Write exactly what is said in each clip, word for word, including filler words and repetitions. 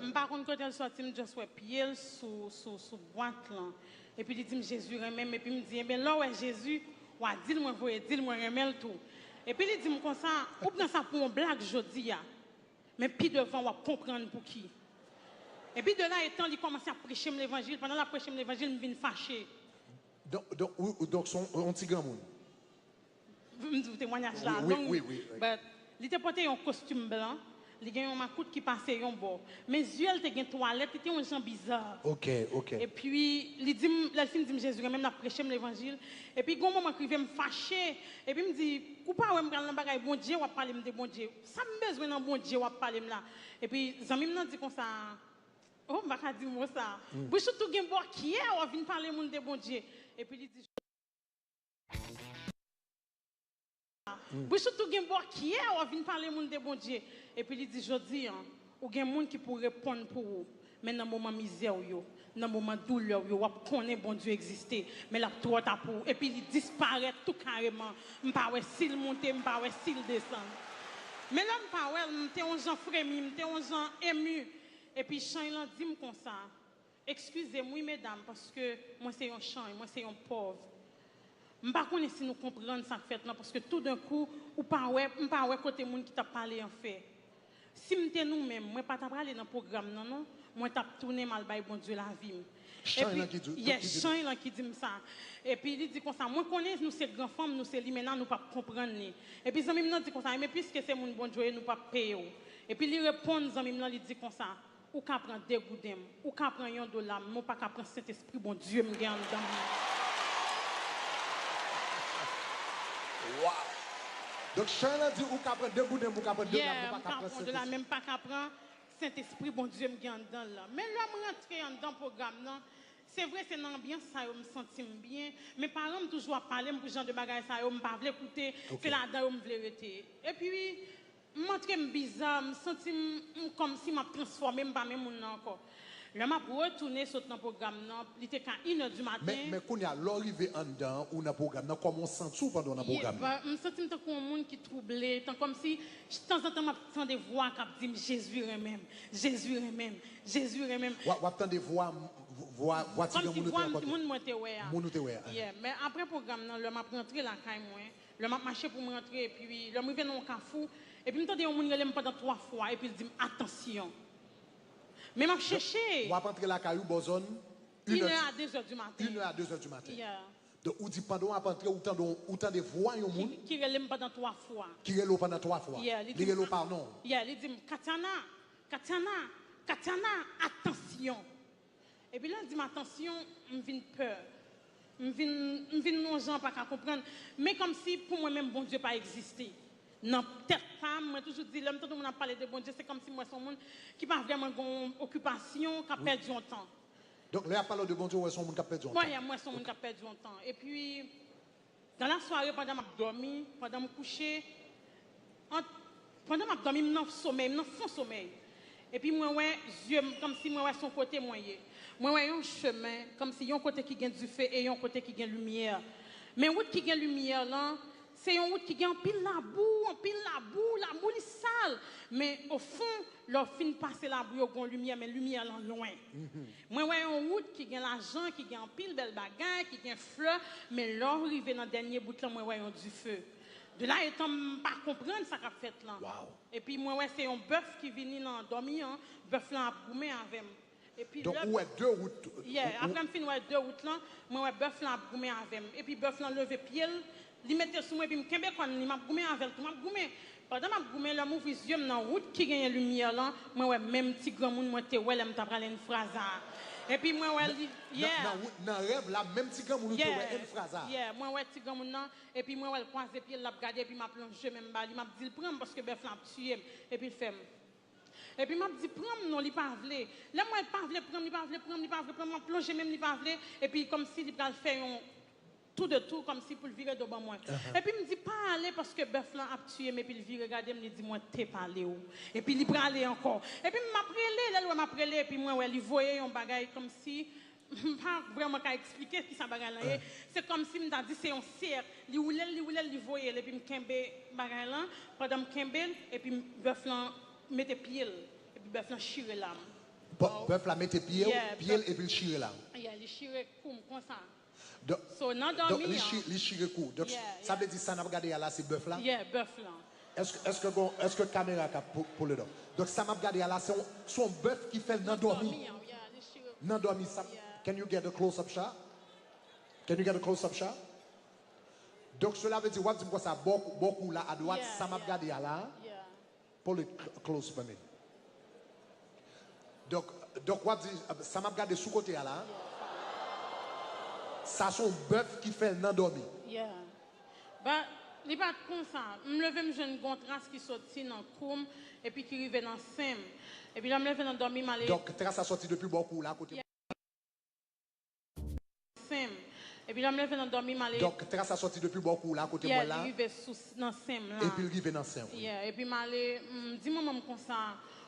M pa konn kote l sòti, m just wè pye l sou, sou, sou bwat lan. Epi li di m, "Jezi renmen m." Epi m di, "Enben, lè w wè Jezi, w a di l mwen voye di l mwen renmen l tou." Epi li di m konsa, "Ou pran sa pou yon blag jodi a, men pi devan w ap konprann pouki." Epi de la etan, li kòmanse ap preche m levanjil. Pandan l ap preche m levanjil, m vin fache. Donk, donk, ou, ou- donk se yon, yon ti granmoun. M di w temwanyaj la Wi, long, wi, wi, wi. But li te pote yon kostim blan, li gen yon makout ki pase yon bò. Men zye l te gen twalèt, li te yon jan biza. Ok, ok. Epi li di m, lè l fin di m Jezi renmen m, l ap preche m levanjil. Epi gon moman k rive m fache. Epi m di, "Ou pa wè m pral nan bagay Bondye, w ap pale m de Bondye. Sa m bezwen nan Bondye w ap pale m la?" Epi zanmi m nan di konsa, "Oh, m pa ka di mo sa. Bouch ou tou gen bòkyè, w ap vin pale moun de Bondye." Epi li di, "Bouch ou tou gen bòkyè, w ap vin pale moun de Bondye." Epi li di, "Jodi a, ou gen moun ki pou reponn pou ou. Men nan moman mizè w yo, nan moman doulè w yo, w ap konnen Bondye egziste, men l ap twò ta pou ou." Epi li disparèt tou kareman. M pa wè si l moute, m pa wè si l desann. Men lè m pa wè l, m te yon jan fremi, m te yon jan emi. Epi chay lan di m konsa, "Ekskize m wi medam, paske mwen se yon chay, mwen se yon pòv." M pa konnen si nou konprann sa k fèt lan, paske toudenkou, ou pa wè, m pa wè kote moun ki t ap pale an fè. Si m te nou menm, mwen pa ta prale nan pwogram nan non, mwen t ap tounen m al bay Bondye lavi m. Chay lan ki di- ki- Yes, ki di- chay lan ki di m sa. Epi li di konsa, "Mwen konnen nou se gran fanm, nou se limena, nou p ap konprann li." Epi zanmi m nan di konsa, "Enben piske se moun Bondye w ye, nou p ap peye w." Epi li reponn zanmi m nan, li di konsa, "Ou ka pran de gouden m, ou ka pran yon dola m, men w pa ka pran Sentespri Bondye m gen anndan m nan." Wow. Donk chay lan di ou ka pran de gouden, ou ka pran dola, men ou pa ka pran Sentespri. Men m pa ka pran Sentespri Bondye m gen anndan l lan. Men lè m rantre anndan pwogram nan, se vre se nan anbyans sa yo m santi m byen, men paran m toujou ap pale m pou jan de bagay sa yo m pa vle koute, se ladan yo m vle rete. Epi m antre m biza, m santi m, m kòmsi m ap transfòme, m pa menm moun nan ankò. Lè m ap retounen sot nan pwogram nan, li te ka inè di maten. Men, men kounye a, lè w rive anndan an, ou nan pwogram nan, kòman w santi w pandan w nan pwogram nan? M santi m tankou yon moun ki twouble, tan kòmsi tanzantan m ap tande vwa k ap di m, "Jezi renmen m, Jezi renmen m, Jezi renmen m." W ap, w ap tande vwa, vwa, vwa ti granmoun ou te rankontre? Moun mwen te wè a. Moun ou te wè a. Yeah, men apre pwogram nan, lè m ap rantre lakay mwen, lè m ap mache pou m rantre, epi lè m rive nan yon kafou, epi m tande yon moun rele m pandan twa fwa, epi l di m, "Atansyon." Men m ap chèche. W ap antre lakay ou bò zòn Inè a dezè di maten. Inè a dezè di maten. Yeah. Donk, ou di pandan w ap antre, ou tande, ou tande vwa yon moun Ki, ki rele m pandan twa fwa. ki rele w pandan twa fwa. Yeah, li Li di m, rele w pa non. Yeah, li di m, "Katiana, Katiana, Katiana, atansyon." Epi lè l di m atansyon, m vin pè. M vin, m vin nan yon jan m pa ka konprann. Men kòmsi pou mwen menm, Bondye pa egziste. Nan tèt pa m, mwen toujou di, lè m tande moun ap pale de Bondye, se kòmsi m wè se yon moun ki pa vrèman gen yon okipasyon, k ap pèdi yon tan. Donk, lè y ap pale w de Bondye, ou wè se yon moun k ap pèdi yon tan. Mwen, m wè se yon moun k ap pèdi yon tan. Epi, dan lasware, pandan m ap dòmi, pandan m kouche, ant, pandan m ap dòmi, m nan somèy, m nan fon somèy. Epi mwen wè zye m, kòmsi mwen wè se yon kote mwen ye. Mwen wè yon chemen, kòmsi yon kote ki gen dife e yon kote ki gen limyè. Men wout ki gen limyè lan, se yon wout ki gen anpil labou, anpil labou, labou li sal. Men ofon, lè w fin pase labou yo, gen yon limyè, men limyè lan lwen. Mwen wè yon wout ki gen lajan, ki gen anpil bèl bagay, ki gen flè, men lè w rive nan dènye bout lan, mwen wè yon dife. De la etan, m pa konprann sa k ap fèt lan. Wow. Epi mwen wè se yon bèf ki vini nan dòmi an, bèf lan ap goumen avè m. Epi Donk, lè ou wè de wout. Yeah, apre m fin wè de wout lan, mwen wè bèf lan ap goumen avè m. Epi bèf lan leve pye l, li mete l sou mwen, epi m kenbe kòn li, m ap goumen avè l tou, m ap goumen. Pandan m ap goumen, lè m ouvri zye m nan wout ki genyen limyè lan, mwen wè menm ti granmoun mwen te wè lè m t ap pral Enfraza a. Epi mwen wè li, Nan, yeah. nan wout, nan rèv la, menm ti granmoun ou te wè Enfraza a. Yeah, mwen wè ti granmoun nan, epi mwen wè l kwaze pye l, l ap gade, epi m ap lonje men m ba li, m ap di l pran m paske bèf lan ap tiye m, epi l fè m. Epi m ap di, "Pran m non," li pa vle. Lè m wè l pa vle pran m, li pa vle pran m, li pa vle pran m, m ap lonje men m, li pa vle. Epi kòmsi li pral fè yon tou de tou, kòmsi pou l vire do ban mwen. Epi m di, "Pa ale paske bèf lan ap tiye m," epi l vire gade m, li di, "Mwen te pale w." Epi li prale ankò. Epi m ap rele, lè l wè m ap rele, epi mwen wè li voye yon bagay kòmsi, m pa vrèman ka eksplike kisa bagay lan ye. Se kòmsi m ta di se yon sèk. Li woule l, li woule l, li voye l. Epi m kenbe bagay lan. Pandan m kenbe l, epi m, bèf lan mete pye l. Epi bèf lan chire lam. Bè- Bèf la mete pye l, Yeah, pye l bèf- epi l chire la. Yeah, li chire kou m konsa. Donk, So, nan donk, dòmi li, an. Chi, li chire kou. Donk, Yeah, sa yeah. Vle di sa n ap gade a la, se bèf la? Yeah, bèf lan. Èske, èske, gon- èske kamera ka pou, pou le don? Donk, sa m ap gade a la, se yon, se yon bèf ki fè l nan dòmi. Dòmi an, yeah, li chire kou. Nan dòmi, sa. Yeah. Can you get a close up shot? Can you get a close up shot? Donk, cela vle di, w ap di m konsa, bò, bò kou la, adwat, Yeah, sa m ap yeah. Gade a la, Yeah. Pull it cl- close for me. Donk, donk w ap di, sa m ap gade sou kote a la, sa se yon bèf ki fè l nan dòmi. Yeah. But, li pa t konsa. M leve m jwenn gon tras ki soti nan kou m, epi ki rive nan sen m. Epi lè m leve nan dòmi, m ale Donk, tras sa soti depi bò kou la, kote Yeah. sen m. Epi lè m leve nan dòmi, m ale Donk, tras sa soti depi bò kou la, kote Yeah, mwen la, li rive sou, nan sen m la. Epi l rive nan sen w. Yeah, epi m ale, m di manman m konsa,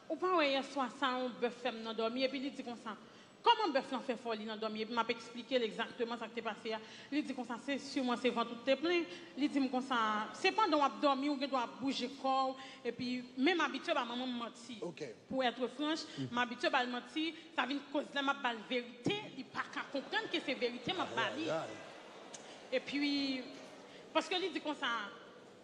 ou pa wè yèswa sa yon bèf fè m nan dòmi, epi li di konsa, kòman bèf lan fè fè w li nan dòmi? Epi m ap eksplike l egzakteman sa k te pase a. Li di konsa, se siman se vant ou te plen. Li di m konsa, se pandan w ap dòmi, ou gen dwa ap bouje kò w, epi men m abitye ba manman m manti. Ok. Pou être franche, m abitye ba l manti, sa vin koz lè m ap ba l verite, li pa ka konprann ke se verite m ap ba li. Ay, ay. Epi, paske li di konsa,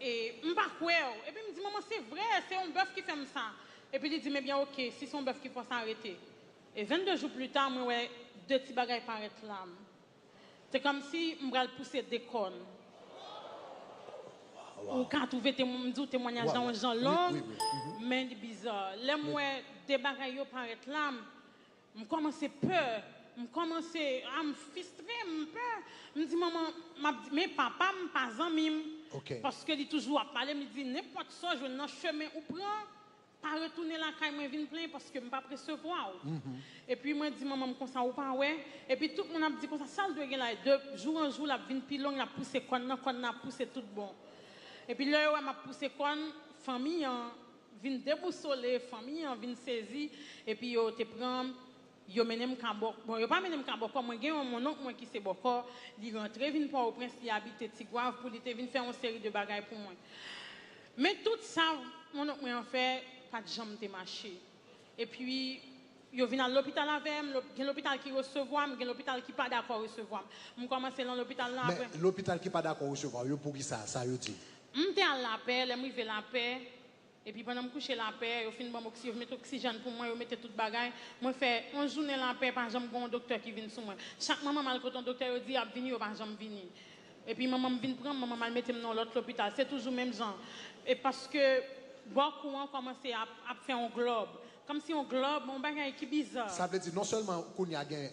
e, m pa kwè w. Epi m di, manman, se vre, se yon bèf ki fè m sa. Epi li di m, ebyen, oke, si se yon bèf ki fè w sa, rete. E vennde jou pli ta, mwen wè de ti bagay parèt la. Se kòmsi m pral pouse de kòn. Ou ka twouve, m di w, temwanyaj la yon jan long, men li biza. Lè m wè de bagay yo parèt la, m kòmanse pè. M kòmanse, a, m fistre, m pè. M di, manman, m ap di, men papa m pa zanmi m. Ok. Paske li toujou ap pale m, li di, nenpòt sa w jwenn nan chemen ou pran, pa retounen lakay mwen vin plenyen paske m p ap resevwa w. Epi mwen di manman m konsa, ou pa wè? Epi tout moun ap di konsa, sa l dwe gen la? E de jou an jou, l ap vin pi long, l ap pouse kòn nan, kòn nan ap pouse tout bon. Epi lè yo wè m ap pouse kòn, fanmi an vin debousole, fanmi an vin sezi, epi yo te pran m, yo mennen m ka bò, bon, yo pa mennen m ka bòkò, mwen gen yon monnonk mwen ki se bòkò, li rantre vin Pòtoprens, li abite Tigwav pou li te vin fè yon seri de bagay pou mwen. Men tout sa monnonk mwen an fè, pa t janm te mache. Epi, yo vin al lopital avè m, lop- gen lopital ki resevwa m, gen lopital ki pa dakò resevwa m. M kòmanse nan lopital lan apre. Men lopital ki pa dakò resevwa w yo, poukisa, sa yo di? M te al Lapè, lè m rive Lapè, epi pandan m kouche Lapè, yo fin ban m oksi, yo mete oksijèn pou mwen, yo mete tout bagay. Mwen fè yon jounen Lapè, pa janm gen yon doktè ki vin sou mwen. Chak manman m al kote yon doktè, yo di y ap vini, yo pa janm vini. Epi manman m vin pran m, manman m al mete m nan yon lòt lopital. Se toujou menm jan. E paske bò kou an kòmanse ap, ap fè yon glòb. Kòmsi yon glòb, yon bagay ki biza. Sa vle di non sèlman kounye a gen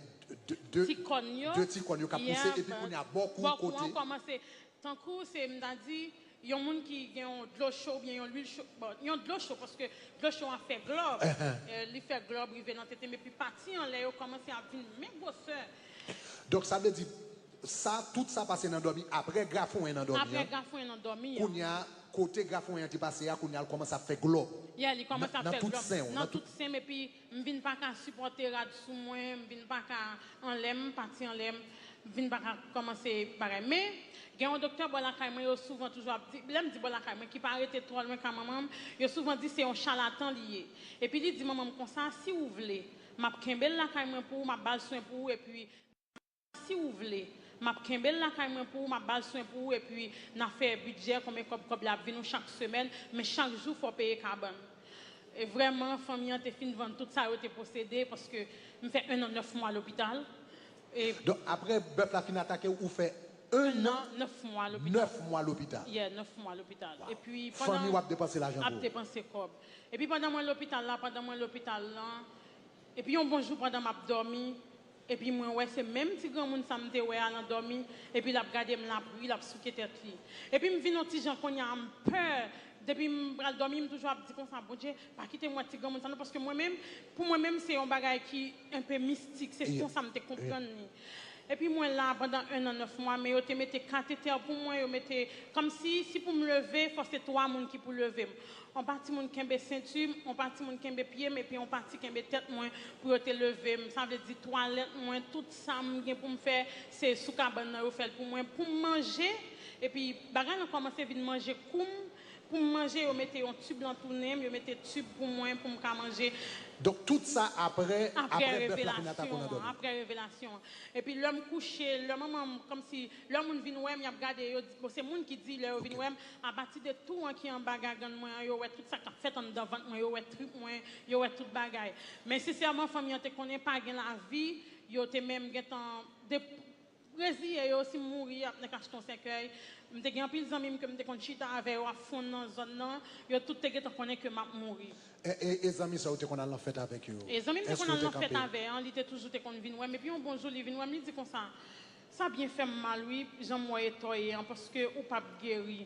de, de, Ti kòn yo. De ti kòn yo k ap pouse, epi kounye a bò kou Bò kou kote. An kòmanse, tankou se, m ta di, yon moun ki gen yon dlo cho oubyen yon lwil cho, bon, yon dlo cho, paske dlo cho a fè glòb. Eh, li fè glòb rive nan tete m, epi pati anlè yo kòmanse ap vin men gwosè. Donk, sa vle di, sa, tout sa pase nan dòmi, apre grafouwen nan dòmi Apre an. Grafouwen nan dòmi an. Kounye a, kote grafouwen an te pase a, kounye a l kòmanse ap fè glòb. Yeah, li kòmanse ap Nan fè tout glòb. sen w, Nan tout sen m, epi m vin pa ka sipòte rad sou mwen, m vin pa ka anlè m, pati anlè m, m vin pa ka kòmanse bagay. Men, gen yon doktè bò lakay mwen, yo souvan toujou ap di, lè m di bò lakay mwen, ki pa rete twò lwen ka manman m, yo souvan di se yon chalatan li ye. Epi li di manman m konsa, si ou vle, m ap kenbe l lakay mwen pou ou, m ap ba l swen pou ou, epi si ou vle, m ap kenbe l lakay mwen pou ou, m ap ba l swen pou ou, epi n a fè bidjè, konbyen kòb, kòb la ap vin ou chak semèn, men chak jou fò w peye kabann. E vrèman, fanmi an te fin vann tout sa yo te posede, paske m fè en an nèf mwa lopital. E Donk, apre bèf la fin atake w, ou fè en an, nèf mwa lopital. Nèf mwa lopital. Yeah, nèf mwa lopital. Epi Fanmi w ap depanse lajan pou ap ou. Depanse kòb. Epi pandan mwen lopital la, pandan mwen lopital lan, epi yon bon jou pandan m ap dòmi, epi mwen wè se menm ti granmoun sa m te wè a nan dòmi, epi l ap gade m, l ap ri, l ap souke tèt li. Epi m vin yon ti jan kounye a, m pè. Depi m pral dòmi, m toujou ap di konsa, Bondye, pa kite m wè ti granmoun sa non, paske mwen menm, pou mwen menm, se yon bagay ki enpe mistik, se konsa m te konprann li. Epi mwen la pandan en an nèf mwa, men yo te mete katetè pou mwen, yo mete, kòmsi, si pou m leve, fò se twa moun ki pou leve m. Yon pati moun kenbe senti m, yon pati moun kenbe pye m, epi yon pati kenbe tèt mwen pou yo te leve m. Sa vle di twalèt mwen, tout sa m gen pou m fè, se sou kabann nan yo fè l pou mwen. Pou m manje, epi bagay lan kòmanse vin manje kou m, pou m manje, yo mete yon tib lan tou nen m, yo mete tib pou mwen, pou m ka manje. Donk, tout sa apre, Apre apre bèf la fin atake w nan revelasyon an, dòmi. Apre revelasyon an. Epi lè m kouche, lè manman m, kòmsi, lè moun vin wè m, y ap gade, yo di, bon, se moun ki di, lè yo vin wè m, apati de tou an ki anba gagann mwen an, yo wè tout sa k ap fèt anndan vant mwen, yo wè trip mwen, yo wè tout bagay. Men sensèman, fanmi an te konnen pa gen lavi, yo te menm gentan de reziye yo, si m mouri, y ap nèk achte yon sèkèy. M te gen anpil zanmi m ke m te konn chita avè yo, ap fonn nan zòn nan, yo tout te gentan konnen ke m ap mouri. E, e, e zanmi sa ou te konn al nan fèt avèk yo? E zanmi m te Èske konn ou al te nan fèt kanpe? Avè an, li te toujou te konn vin wè m. Epi yon bon jou, li vin wè m, li di konsa, sa byen fè m mal wi, jan m wè eta w ye an, paske ou p ap geri.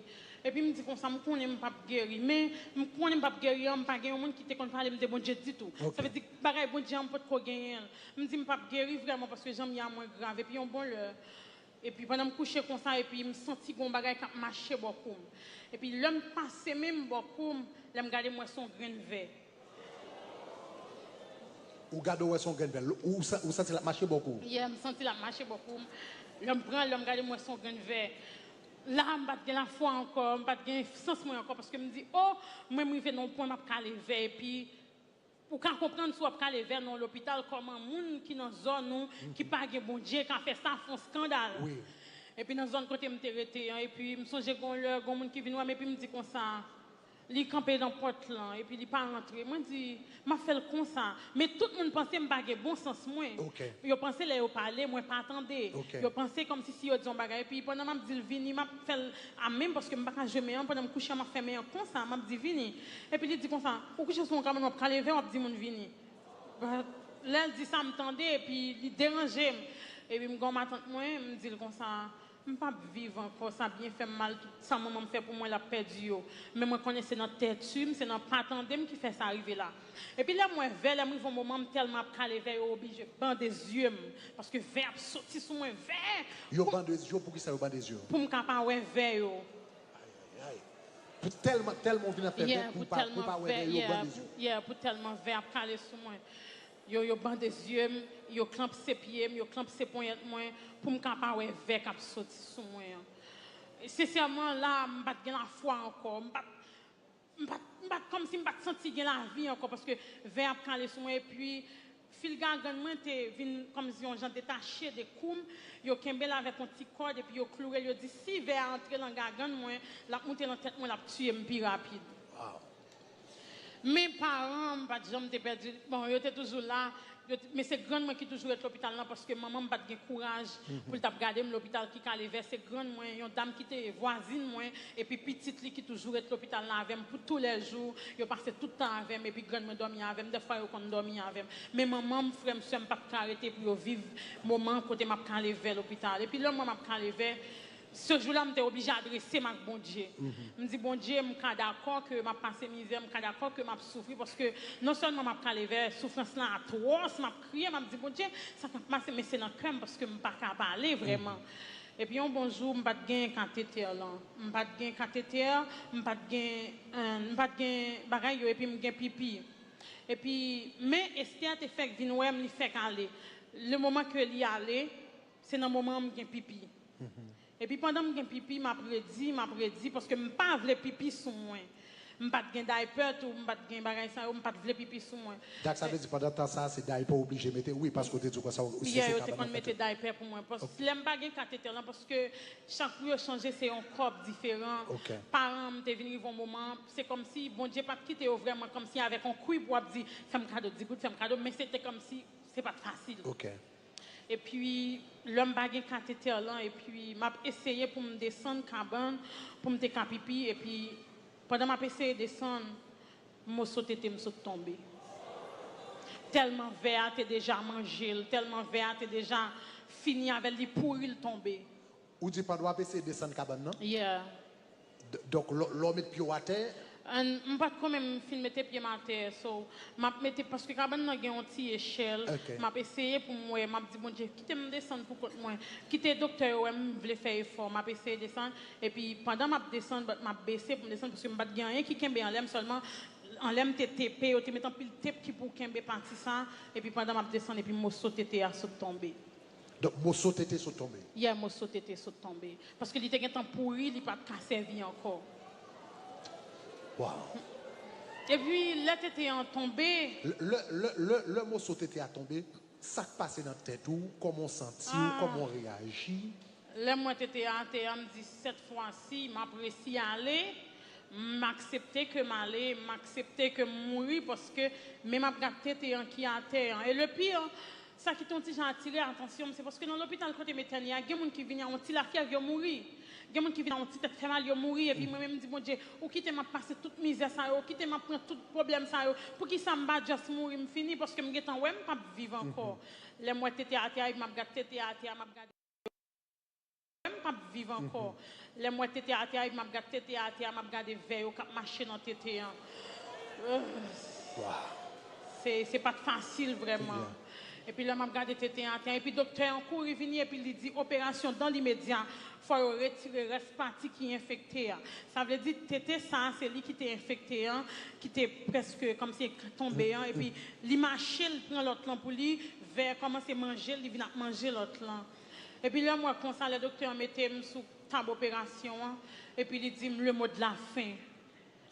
Epi m di konsa, m konnen m p ap geri, men m konnen m p ap geri an, m pa gen yon moun ki te konn pale m de Bondye ditou. Ok. Sa vle di, bagay Bondye an, m potko genyen l. M di m p ap geri vrèman, paske jan m ye a mwen grav. Epi yon bon lè, epi pandan m kouche konsa, epi m santi gon bagay k ap mache bò kou m. Epi lè m pase men m bò kou m, lè m gade, m wè se yon grenn vè. Ou gade, ou wè se yon grenn vè. Ou, sa- ou santi l ap mache bò kou w? Yeah, m santi l ap mache bò kou m. Lè m pran l, lè m gade, m wè se yon grenn vè. La, m pa t gen lafwa ankò, m pa t gen sans mwen ankò, paske m di, o, mwen, m rive nan yon pwen, m ap kale vè, epi ou ka konprann si w ap kale vè nan yon lopital, kòman moun ki nan zòn ou, ki pa gen Bondye, ka fè sa, fè yon eskandal. Wi. Epi nan zòn kote m te rete an, epi m sonje gon lè, gon moun ki vin wè m, epi m di konsa, li kanpe nan pòt lan, epi li pa rantre. Mwen di, m ap fè l konsa. Men tout moun panse m pa gen bon sans mwen. Ok. Yo panse lè yo pale, mwen pa tande. Ok. Yo panse kòmsi si yo di yon bagay, epi pandan m ap di l vini, m ap fè l a men m, paske m pa ka jwe men an, pandan m kouche, m ap fè men an konsa, m ap di vini. Epi li di konsa, ou kouche sou yon kabann, w ap kale vè, w ap di moun vini. But, lè l di sa, m tande, epi li deranje m. Epi m gen yon matant mwen, m di l konsa, m p ap viv ankò, sa byen fè m mal, tout sa manman m fè pou mwen, l ap pèdi yo. Men mwen konnen se nan tèti m, se nan pa tande m ki fè sa rive la. Epi lè m wè vè, lè m rive yon moman, m tèlman ap kale vè, yo oblije bande zye m. Paske vè ap soti sou mwen, vè! Yo bande zye w, poukisa yo bande zye w? Pou m ka pa wè vè yo. Ay, ay. Pou tèlman, tèlman w vin ap fè vè, pou pa, pou pa wè vè, yo bande zye w. Yeah, pou tèlman vè ap kale sou mwen. Yo, yo bande zye m, yo klanpse pye m, yo klanpse ponyèt mwen, pou m ka pa wè vè k ap soti sou mwen an. Sensèman, la, m pa t gen lafwa ankò. M pa t, m pa t, m pa t, kòmsi m pa t santi gen lavi ankò, paske vè ap kale sou mwen, epi fil gagann mwen te vin kòmsi yon jan detache de kou m. Yo kenbe l avèk yon ti kòd, epi yo kloure l, yo di, si vè a antre nan gagann mwen, l ap moute nan tèt mwen, l ap tiye m pi rapid. Wow. Men paran m pa t janm te pèdi, bon, yo te toujou la, yo te, men se grann mwen ki toujou ret lopital lan, paske manman m pa t gen kouraj pou l t ap gade m lopital ki kale vè. Se grann mwen, yon dam ki te vwazin mwen, epi pitit li ki toujou ret lopital la avè m pou toulèjou. Yo pase tout tan avè m, epi grann mwen dòmi avè m. Dèfwa yo konn dòmi avè m. Men manman m, frè m, sè m pa t ka rete pou yo viv moman kote m ap kale vè lopital. Epi lè mwen m ap kale vè, se jou la m te oblije adrese m ak Bondye. M di, Bondye, m ka dakò ke m ap pase mizè, m ka dakò ke m ap soufri, paske non sèlman m ap kale vè, soufrans lan atwòs, m ap kriye, m ap di, Bondye, sa k ap pase, men se nan kè m, paske m pa ka pale vrèman. Epi yon bon jou, m pa t gen katetè lan. M pa t gen katetè, m pa t gen, euh, m pa t gen bagay yo, epi m gen pipi. Epi, men Esther te fèk vin wè m, li fèk ale. Le moman ke li ale, se nan moman an m gen pipi. Epi pandan m gen pipi, m ap redi, m ap redi, paske m pa vle pipi sou mwen. M pa t gen daypè tou, m pa t gen bagay sa yo, m pa t vle pipi sou mwen. Dak sa vle di pandan tan sa, se daypè w oblije mete, wi, paske w te di w konsa, ou se Yeah, sou yo te kabann konn nan mete fèt. Daypè pou mwen. Paske lè m pa gen katetè lan, paske chak pou yo chanje, se yon kòb diferan. Ok. Paran m te vin rive yon moman, se kòmsi Bondye pa t kite yo vrèman, kòmsi avèk yon kwi pou w ap di, fè m kado di goud, fè m kado, men se te kòmsi se pa t fasil. Ok. Epi, lè m pa gen katetè lan, epi m ap eseye pou m desann kabann, pou m te ka pipi, epi pandan m ap eseye desann, moso tete m sot tonbe. Tèlman vè a te deja manje l, tèlman vè a te deja fini avè l, li pouri l tonbe. Ou di pandan w ap eseye desann kabann nan? Yeah. D- Donk, lè lè w met pye w atè, And m pa t ko menm fin mete pye m atè, so, m ap mete, paske kabann nan gen yon ti echèl, Ok. M ap eseye pou m wè, m ap di, Bondye, kite m desann pou kont mwen, kite doktè yo wè m vle fè efò, m ap eseye desann, epi pandan m ap desann, but m ap bese pou m desann, paske m pa t gen anyen ki kenbe anlè m, sèlman anlè m te tepe, yo te met anpil tep ki pou kenbe pati sa, epi pandan m ap desann, epi moso tete a sot tonbe. Donk, moso tete sot tonbe. Yeah, moso tete sot tonbe. Paske li te gentan pouri, li pa t ka sèvi ankò. Epi lè tete an tonbe, lè, lè, lè, lè, lè moso tete a tonbe, sa k pase nan tèt ou? Kòman w santi w? Kòman w reyaji? Lè m wè tete a atè a, m di, sèt fwa si m ap resi ale, m aksepte ke m ale, m aksepte ke m mouri, paske men m ap gad tete an ki atè an. E le pire, sa ki te yon ti jan atire atansyon m, se paske nan lopital kote m entène a, gen moun ki vini a yon ti lafyèv, yo mouri. Gen moun ki vini a yon ti tèt fè mal, yo mouri. Epi mwen menm, m di, Bondye, ou kite m ap pase tout mizè sa yo, ou kite m ap pran tout pwoblèm sa yo. Poukisa m pa just mouri, m fini, paske m gentan wè m p ap viv ankò. Lè m wè tete atè a, epi m ap gad tete atè a, m ap gade. M p ap viv ankò. Lè m wè tete atè a, epi m ap gad tete atè a, m ap gade vè yo k ap mache nan tete an. Se, se pa t fasil vrèman. Epi lè m ap gade tete atè a, epi doktè an kouri vini, epi li di, operasyon dans l'immédiat, fò yo retire rès pati ki enfekte a. Sa vle di, tete sa a, se li ki te enfekte an, ki te prèske kòmsi tonbe an, epi li mache, l pran lòt lan pou li, vè kòmanse manje l, li vin ap manje lòt lan. Epi lè m wè konsa, lè doktè an mete m sou tab operasyon an, epi li di m le mot de la fin.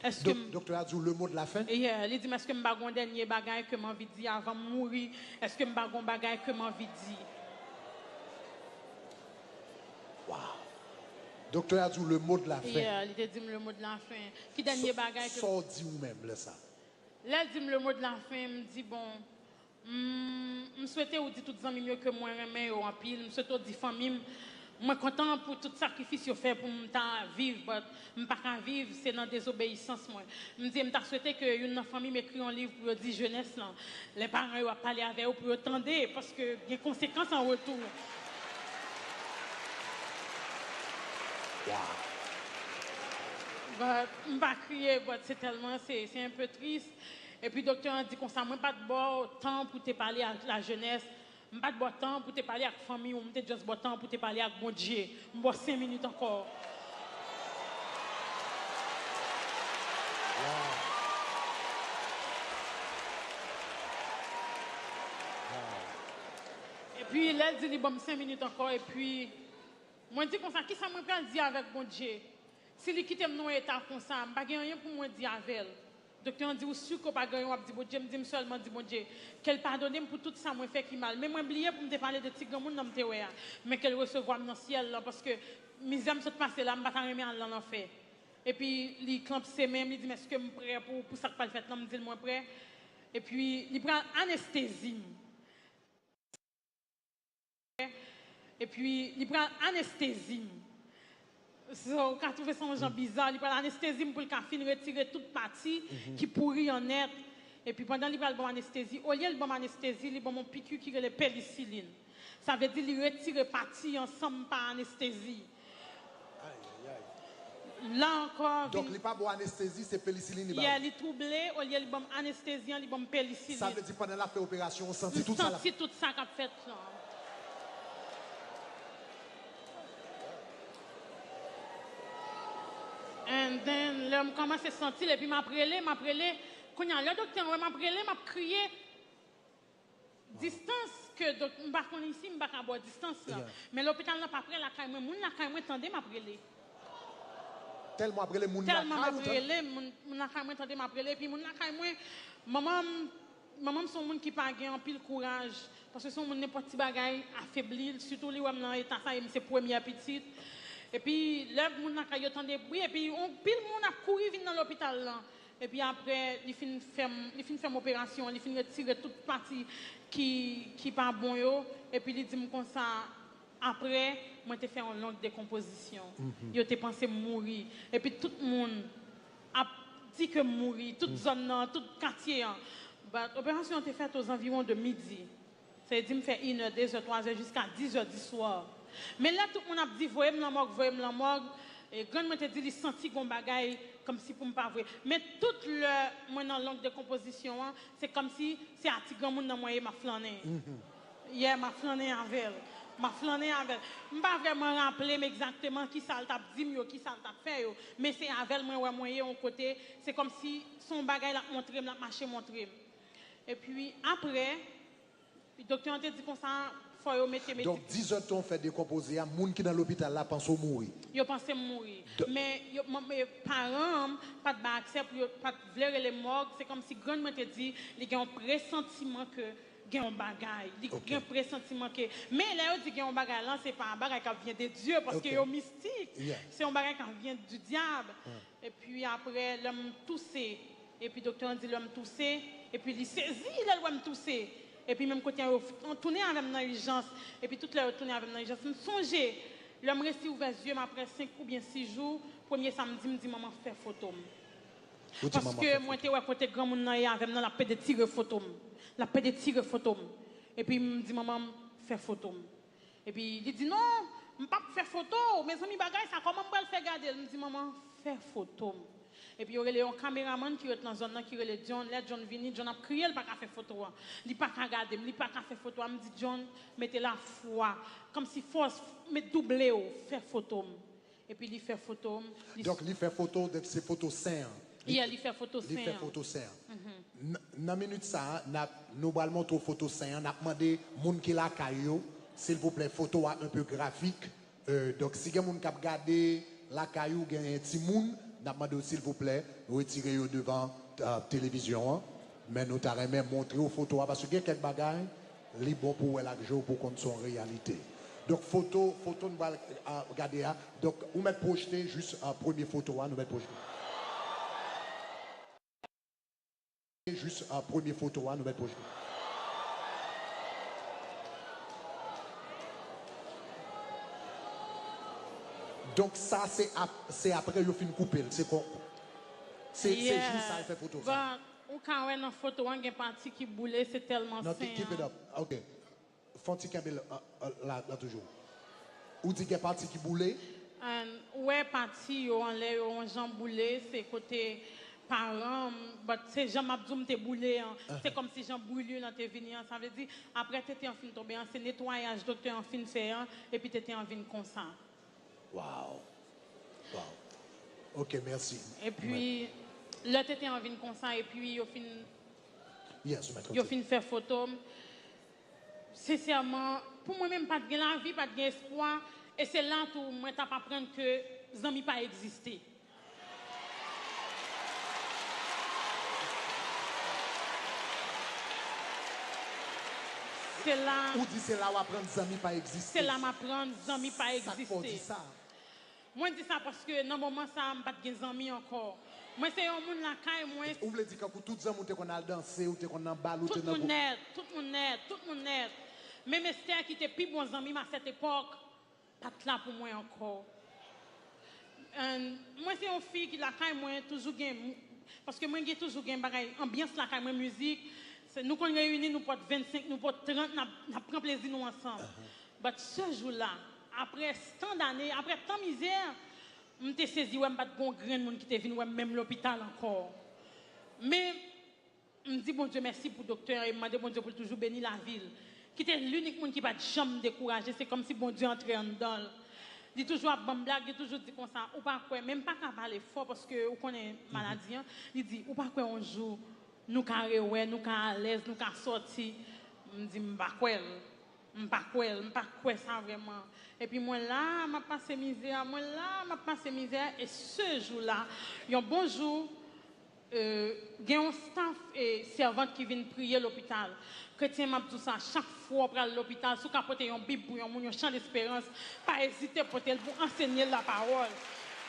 Èske m... Doktè a di w le mot de la fin? Yeah, li di m, èske m pa gen yon dènye bagay ke m anvi di avan m mouri? Èske m pa gen yon bagay ke m anvi di? Wow. Doktè a di w le mot de la fin. Yeah, li te di m le mot de la fin. Ki dènye bagay ke... Sa w di ou menm lè sa? Lè l di m le mot de la fin, m di, bon, m, m swete ou di tout zanmi m yo ke mwen renmen yo anpil. M swete w di fanmi m, mwen kontan pou tout sakrifis yo fè pou m ta viv, but m pa ka viv, se nan dezobeyisans mwen. M di, m ta swete ke youn nan fanmi m ekri yon liv pou yo di jenès lan. Lè paran yo ap pale avè yo, pou yo tande, paske gen konsekans an retou. Wow. But, m pa kriye, but se tèlman, se, se un peu triste. Epi doktè an di konsa, mwen pa t ba w tan pou te pale ak lajenès, m pa t ba w tan pou te pale ak fanmi w, m te just ba w tan pou te pale ak Bondye. M ba w senk minit ankò. Wow. Wow. Epi lè l di li ban m senk minit ankò, epi mwen di konsa, kisa mwen pral di avèk Bondye? Si li kite m nan yon eta konsa, m pa gen anyen pou mwen di avè l. Doktè an di, ou si ke w pa gen anyen w ap di Bondye? M di, m sèlman di Bondye ke l padone m pou tout sa mwen fè ki mal. Men mwen bliye pou m te pale de ti granmoun nan m te wè a. Men ke l resevwa m nan syèl lan, paske mizè m sot pase la, m pa ta renmen al nan lanfè. Epi li klanpse men m, li di m, èske m prè pou, pou sa k pral fèt lan? M di l mwen prè. Epi li pral anestezi m. Epi li pral anestezi m. So, ou ka twouve sa yon jan biza, li pral anestezi m pou l ka fin retire tout pati ki pouri an nèt. Epi pandan li pral ban m anestezi, olye l ban m anestezi, li ban m yon piki ki rele penisilin. Sa vle di li retire pati ansanm pa anestezi. Ay, ay, ay. La ankò, donk, vin, li pa ba w anestezi, se penisilin li ba w. Yeah, li twouble, olye li ban m anestezi an, li ban m penisilin. Sa vle di pandan l ap fè operasyon, w santi tout sa la? M santi tout sa k ap fèt lan. And then, lè m kòmanse santi l, epi m ap rele, m ap rele. Kounye a, lè doktè an wè m ap rele, m ap kriye. Distans ke dok-, m pa konn isi, m pa ka ba w distans lan. Yeah. Men lopital lan pa prè lakay mwen. Moun lakay mwen tande m ap rele. Tèlman w ap rele, moun lakay ou tande? Tèlman m ap rele, moun, moun lakay mwen tande m ap rele. Epi moun lakay mwen, manman m, manman m se yon moun ki pa gen anpil kouraj. Paske se yon moun, nenpòt ti bagay afebli l. Sitou li wè m nan eta sa, e m se premyè pitit. Epi lè moun lakay yo tande bri, epi yon pil moun ap kouri vin nan lopital lan. Epi apre, li fin fè m, li fin fè m operasyon, li fin retire tout pati ki, ki pa bon yo, epi li di m konsa, apre, mwen te fè yon long dekonpozisyon. Yo te panse m mouri. Epi tout moun ap di ke m mouri, tout zòn nan, tout katye an. But operasyon an te fèt ozanviwon de midi. Sa vle di m fè inè, dezè, twazè, jiska dizè di swa. Men lè tout moun ap di, voye m nan mòg, voye m nan mòg, e, grann mwen te di li santi gon bagay kòmsi pou m pa voye. Men tout lè mwen nan long dekonpozisyon an, se kòmsi se a ti granmoun nan mwen ye, m ap flannen. Yeah, m ap flannen avè l. M ap flannen avè l. M pa vrèman raple m egzakteman kisa l t ap di m yo, kisa l t ap fè yo. Men se avè l mwen wè mwen ye yon kote. Se kòmsi se yon bagay l ap montre m, l ap mache montre m. Epi apre, doktè an te di konsa, Fò yo mete medikman. Donk, dizèdtan w fè dekonpoze a, moun ki nan lopital la panse w mouri. Yo panse m mouri. Men yo, m, men paran m pa t bay aksè pou yo, pa t vle rele mòg. Se kòmsi grann mwen te di, li gen yon presantiman ke gen yon bagay. Li gen presantiman ke, men lè yo di gen yon bagay lan, se pa yon bagay k ap vyen de Dye, paske yo mistik. Se yon bagay k ap vyen di dyab. Epi apre, lè m touse, epi doktè an di lè m touse, epi li sezi lè l wè m touse. Epi menm kote an, yo f-, tounen avè m nan ijans. Epi tout lè yo tounen avè m nan ijans, m sonje, lè m resi ouvè zye m apre senk oubyen sis jou, premye sa m di, m di, "Manman, fè foto m." Paske mwen te wè kote granmoun nan ye avè m nan, l ap pede tire foto m. L ap pede tire foto m. Epi m di, "Manman, fè foto m." Epi li di, "Non, m p ap fè foto w. Mezanmi, bagay sa, kòman m pral fè gade l?" M di, "Manman, fè foto m." Epi yo rele yon kameramann ki ret nan zòn nan, ki rele John. Lè John vini, John ap kriye, l pa ka fè foto a. Li pa ka gade m, li pa ka fè foto a. M di, "John, mete lafwa, kòmsi fòs, met double w, fè foto m." Epi li fè foto m. Donk, li fè foto, donk se foto sen an. Yeah, li fè foto sen an. Li fè foto sen an. Nan minit sa a, n ap, nou pral montre w foto sen an. N ap mande moun ki lakay yo, silvouplè, foto a un peu graphique. Euh, donk, si gen moun k ap gade lakay ou, gen timoun, n ap mande w, silvouplè, retire yo devan, euh, televizyon an. Men nou ta renmen montre w foto a, paske gen kèk bagay, li bon pou w wè l ak je w pou w konn se yon reyalite. Donk, foto, foto nou pral, euh, gade a. Donk, ou mèt pwojte jis, euh, premye foto a, nou mèt pwojte. Jis, euh, premye foto a, nou mèt pwojte. Donk, sa, se ap-, se apre yo fin koupe l. Se kon, se, se jou sa yo fè foto sa. Ou ka wè nan foto an gen pati ki boule, se tèlman sen an. Non, keep it up. Ok. Fè yon ti kenbe la, la, la toujou. Ou di gen pati ki boule? Ou wè pati yo anlè yo yon jan boule, se kote paran m, but se jan m ap di w m te boule an. Se kòmsi jan brilure lan te vini an. Sa vle di, apre tete an fin tonbe an, se netwayaj doktè an fin fè an, epi tete an vin konsa. Wow. Wow. Ok, mèsi. Epi, lè tete an vin konsa, epi yo fin, yo fin fè foto m. Sensèman, pou mwen menm, pa t gen lavi, pa t gen espwa, e se la tou mwen t ap aprann ke zanmi pa egziste. Se la. Ou di se la w aprann zanmi pa egziste. Se la m aprann zanmi pa egziste. Sa k fè w di sa? Mwen di sa paske nan moman sa a, m pa t gen zanmi ankò. Mwen se yon moun lakay mwen. Ou vle di kankou tout zanmi w te konn al danse, ou te konn nan bal, ou te nan gwoup? Tout moun nèt, tout moun nèt, tout moun nèt. Menm Esther ki te pi bon zanmi m a sèt epòk, pa t la pou mwen ankò. And mwen se yon fi ki lakay mwen toujou gen, paske mwen gen toujou gen bagay, anbyans lakay mwen, mizik. Se, nou konn reyini, nou pot vennsenk, nou pot trant, n ap, n ap pran plezi nou ansanm. But se jou la, apre tan dane, apre tan mizè, m te sezi wè m pa t gen yon grenn moun ki te vin wè m menm lopital ankò. Men, m di Bondye mèsi pou doktè an e m mande Bondye pou l toujou beni lavi l. Ki te linik moun ki pa t janm dekouraje, se kòmsi Bondye antre anndan l. Li toujou ap ban m blag, li toujou di konsa, "Ou pa kwè," men m pa ka pale fò paske ou konnen maladi an. Li di, "Ou pa kwè yon jou nou ka rewè, nou ka alèz, nou ka sòti?" M di, "M pa kwè l. M pa kwè l. M pa kwè sa vrèman." Epi mwen la, m ap pase mizè a, mwen la, m ap pase mizè a, e se jou la, yon bon jou, euh, gen yon staff e sèvant ki vin priye lopital. Kretyen, m ap di w sa, chak fwa w pral lopital, si w ka pote yon bib pou yon moun, yon chan desperans, pa ezite pote l pou ansenye l lapawòl.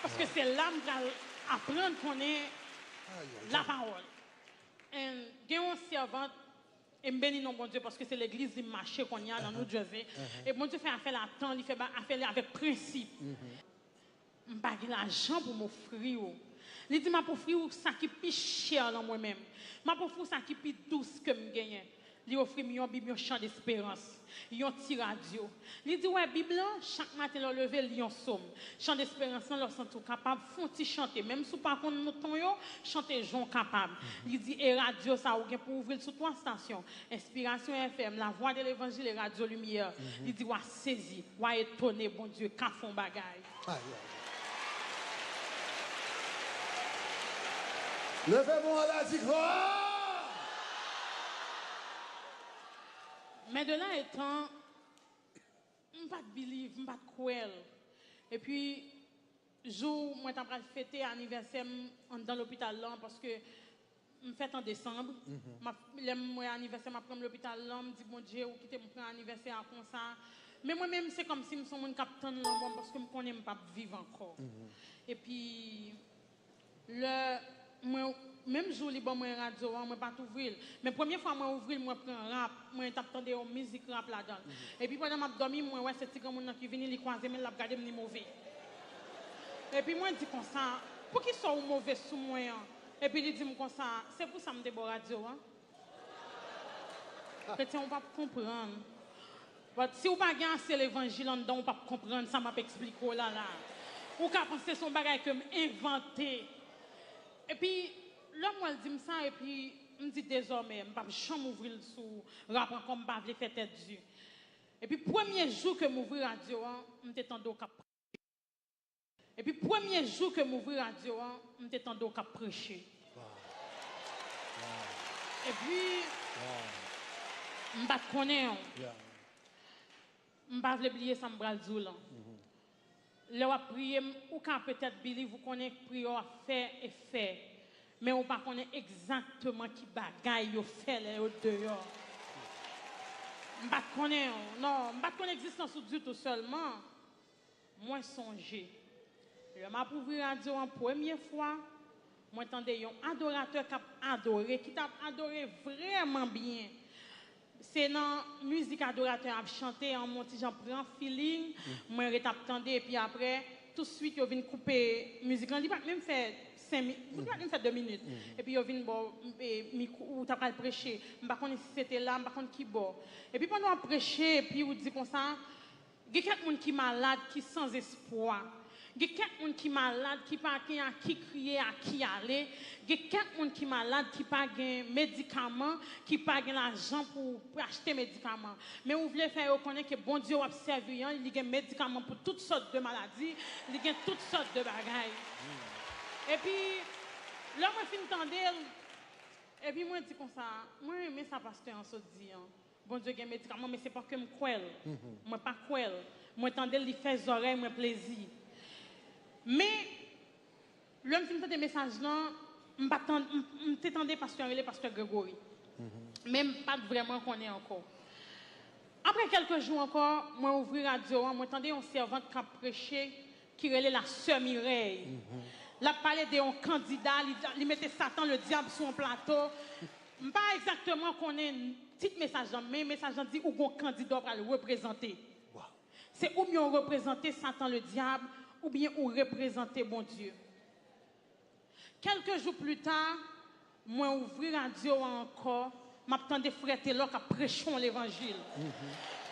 Paske se la m pral aprann konnen lapawòl. And gen yon sèvant, e m beni non Bondye paske se legliz li m mache kounye a nan New Jersey. E Bondye fè afè l a tan, li fè ba-, afè li avèk prensip. M pa gen lajan pou m ofri w. Li di, "M ap ofri w sa ki pi chè nan mwen menm. M ap ofri w sa ki pi dous ke m genyen." Li ofri m yon bib, yon chan desperans, yon ti radyo. Li di, "Wè bib lan, chak maten lè w leve, li yon sòm. Chan desperans lan, lè w santi w kapab, fè yon ti chante. Menm si w pa konn ton yo, chante jan w kapab." Li di, "E radyo sa, ou gen pou ouvri l sou twa stasyon, Inspiration F M, La Voix de l'Évangile e Radyo Limyè." Li di, "W a sezi, w a etone, Bondye ka fè yon bagay." Ay, ay. Leve men w anlè, di glwa! Men de la etan, M pa t believe, m pa t kwè l. Epi, jou mwen ta pral fete anivèsè m anndan lopital lan, paske m fèt an desanm. M ap, lè m wè anivèsè m ap pran m lopital lan, m di, "Bondye, ou kite m pran anivèsè a konsa." Men mwen menm, se kòmsi m se yon moun k ap tann lanmò m, paske m konnen m p ap viv ankò. Epi, lè mwen, menm jou li ban mwen radyo an, mwen pa t ouvri l. Men premye fwa mwen ouvri l, mwen pran rap, mwen t ap tande yon mizik rap ladan l. Epi pandan m ap dòmi, mwen wè se ti granmoun nan ki vini, li kwaze men l, l ap gade m, li move. Epi mwen di konsa, "Poukisa ou move sou mwen an?" Epi li di m konsa, "Se pou sa m te ba w radyo an." Kretyen, ou p ap konprann. But si w pa gen ase levanjil anndan w, ou p ap konprann sa m ap eksplike w la la. Ou ka panse se yon bagay ke m envante. Epi, lè m wè l di m sa, epi m di, "Dezòmè, m p ap janm ouvri l sou rap ankò, m pa vle fè tèt di." Epi, premye jou ke m ouvri radyo an, m te tande w k ap Epi premye jou ke m ouvri radyo an, m te tande w k ap preche. Epi, m pa t konnen w. M pa vle bliye sa m pral di w lan. Lè w ap priye m, ou ka petèt believe ou konnen priyè w ap fè efè. Men ou pa konnen egzakteman ki bagay yo fè lè yo deyò. M pa t konnen w. Non, m pa t konn egzistans ou ditou sèlman. Mwen sonje, lè m ap ouvri radyo an premye fwa, mwen tande yon adoratè k ap adore, ki t ap adore vrèman byen. Se nan mizik adoratè a ap chante an, mwen ti jan pran feeling, mwen ret ap tande, epi apre, touswit yo vin koupe mizik lan. Li pa t menm fè senk mi-, li pa t menm fè de minit. Epi yo vin ba w, e, mikwo, ou ta pral preche. M pa konnen si se te la, m pa konn ki bò. Epi pandan w ap preche, epi ou di konsa, Gen kèk moun ki malad, ki san espwa. Gen kèk moun ki malad, ki pa gen a ki kriye, a ki ale. Gen kèk moun ki malad, ki pa gen medikaman, ki pa gen lajan pou, pou achte medikaman. Men ou vle fè yo konnen ke Bondye w ap sèvi an, li gen medikaman pou tout sòt de maladi, li gen tout sòt de bagay. Epi, lè mwen fin tande l, epi mwen di konsa, mwen renmen sa pastè an sot di an. Bondye gen medikaman, men se paske m kwè l. Mwen pa kwè l. Mwen tande l, li fè zòrèy mwen plezi. Men, lè m fin tande mesaj lan, m pa tann, m, m te tande pastè an rele pastè Gregory. Men m pa t vrèman konnen ankò. Apre kèlke jou ankò, mwen ouvri radyo an, mwen tande yon sèvant k ap preche, ki rele la sè Mirèy. L ap pale de yon kandida, li, li mete Satan, le dyab, sou yon plato. M pa egzakteman konnen tit mesaj lan, men mesaj lan di ou gon kandida w pral reprezante. Se oubyen w reprezante Satan, le dyab, oubyen ou reprezante Bondye. Kèlke jou pli ta, mwen ouvri radyo a ankò, m ap tande frè Telò k ap preche yon levanjil.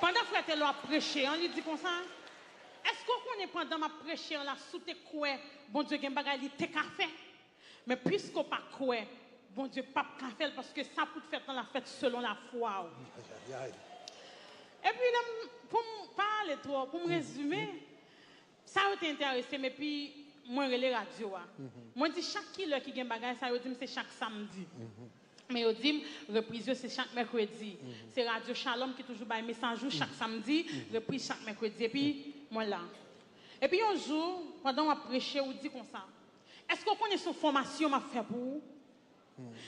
Pandan frè Telò ap preche an, li di konsa, "Èske w konnen pandan m ap preche an la, si w te kwè Bondye gen bagay li te ka fè? Men piske w pa kwè, Bondye p ap ka fè l, paske sa pou t fèt lan, l ap fèt selon lafwa w." Epi, lè m, pou m pa ale twò, pou m rezime, sa yo te enterese m, epi mwen rele radyo a. Mwen di chak kilè ki gen bagay sa, yo di m se chak samdi. Men yo di m, repriz yo se chak mèkredi. Se Radyo Shalom ki toujou bay mesaj ou chak samdi, repriz chak mèkredi. Epi, mwen la. Epi yon jou, pandan w ap preche, ou di konsa, "Èske w konnen se yon fòmasyon m ap fè pou ou?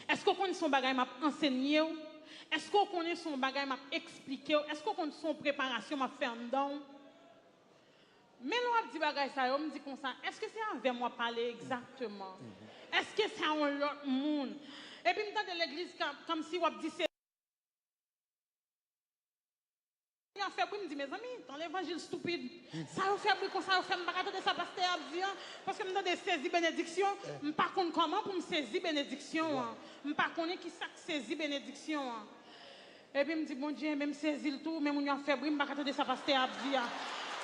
Èske w konnen se yon bagay m ap ansenye w? Èske w konnen se yon bagay m ap eksplike w? Èske w konnen se yon preparasyon m ap fè anndan w?" Men lè w ap di bagay sa yo, m di konsa, "Èske se avè m w ap pale egzakteman? Èske se a yon lòt moun?" Epi m tande legliz ka-, kòmsi w ap di se Yo fè bri, m di, "Mezanmi, tan levanjil stupid. Sa yo fè bri konsa, yo fè m pa ka tande sa pastè a ap di an, paske m tande sezi benediksyon, m pa konn kòman pou m sezi benediksyon an. M pa konnen ki sa k sezi benediksyon an." Epi m di, "Bondye, men m sezi l tou, men moun yo ap fè bri, m pa ka tande sa pastè a ap di a.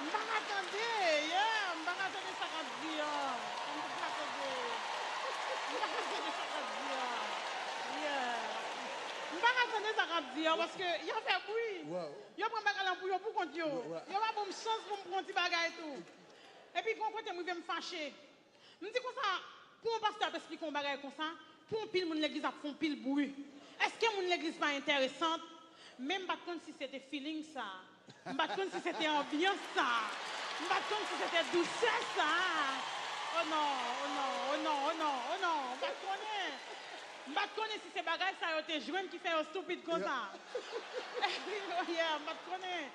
M pa ka tande, yeah, m pa ka tande sa k ap di an. M pa ka tande. M pa ka tande sa k ap di an. Yeah. M pa ka tande sa k ap di an, paske y ap fè bri." Yo pran bagay lan pou yo pou kont yo. Yo pa ban m chans pou m pran ti bagay tou. Epi gon kote m rive m fache. M di konsa, pou yon pastè ap esplike yon bagay konsa, pou yon pil moun legliz ap fè yon pil bri. Èske moun legliz pa enteresan? Men m pa t konn si se te feeling sa. M pa t konn si se te anbyans sa. M pa t konn si se te dousè sa. Oh non, oh non, oh non, oh non, oh non. M pa t konnen. M pa t konnen si se bagay sa yo te jwenn ki fè yo stupid konsa. Yeah, m pa t konnen.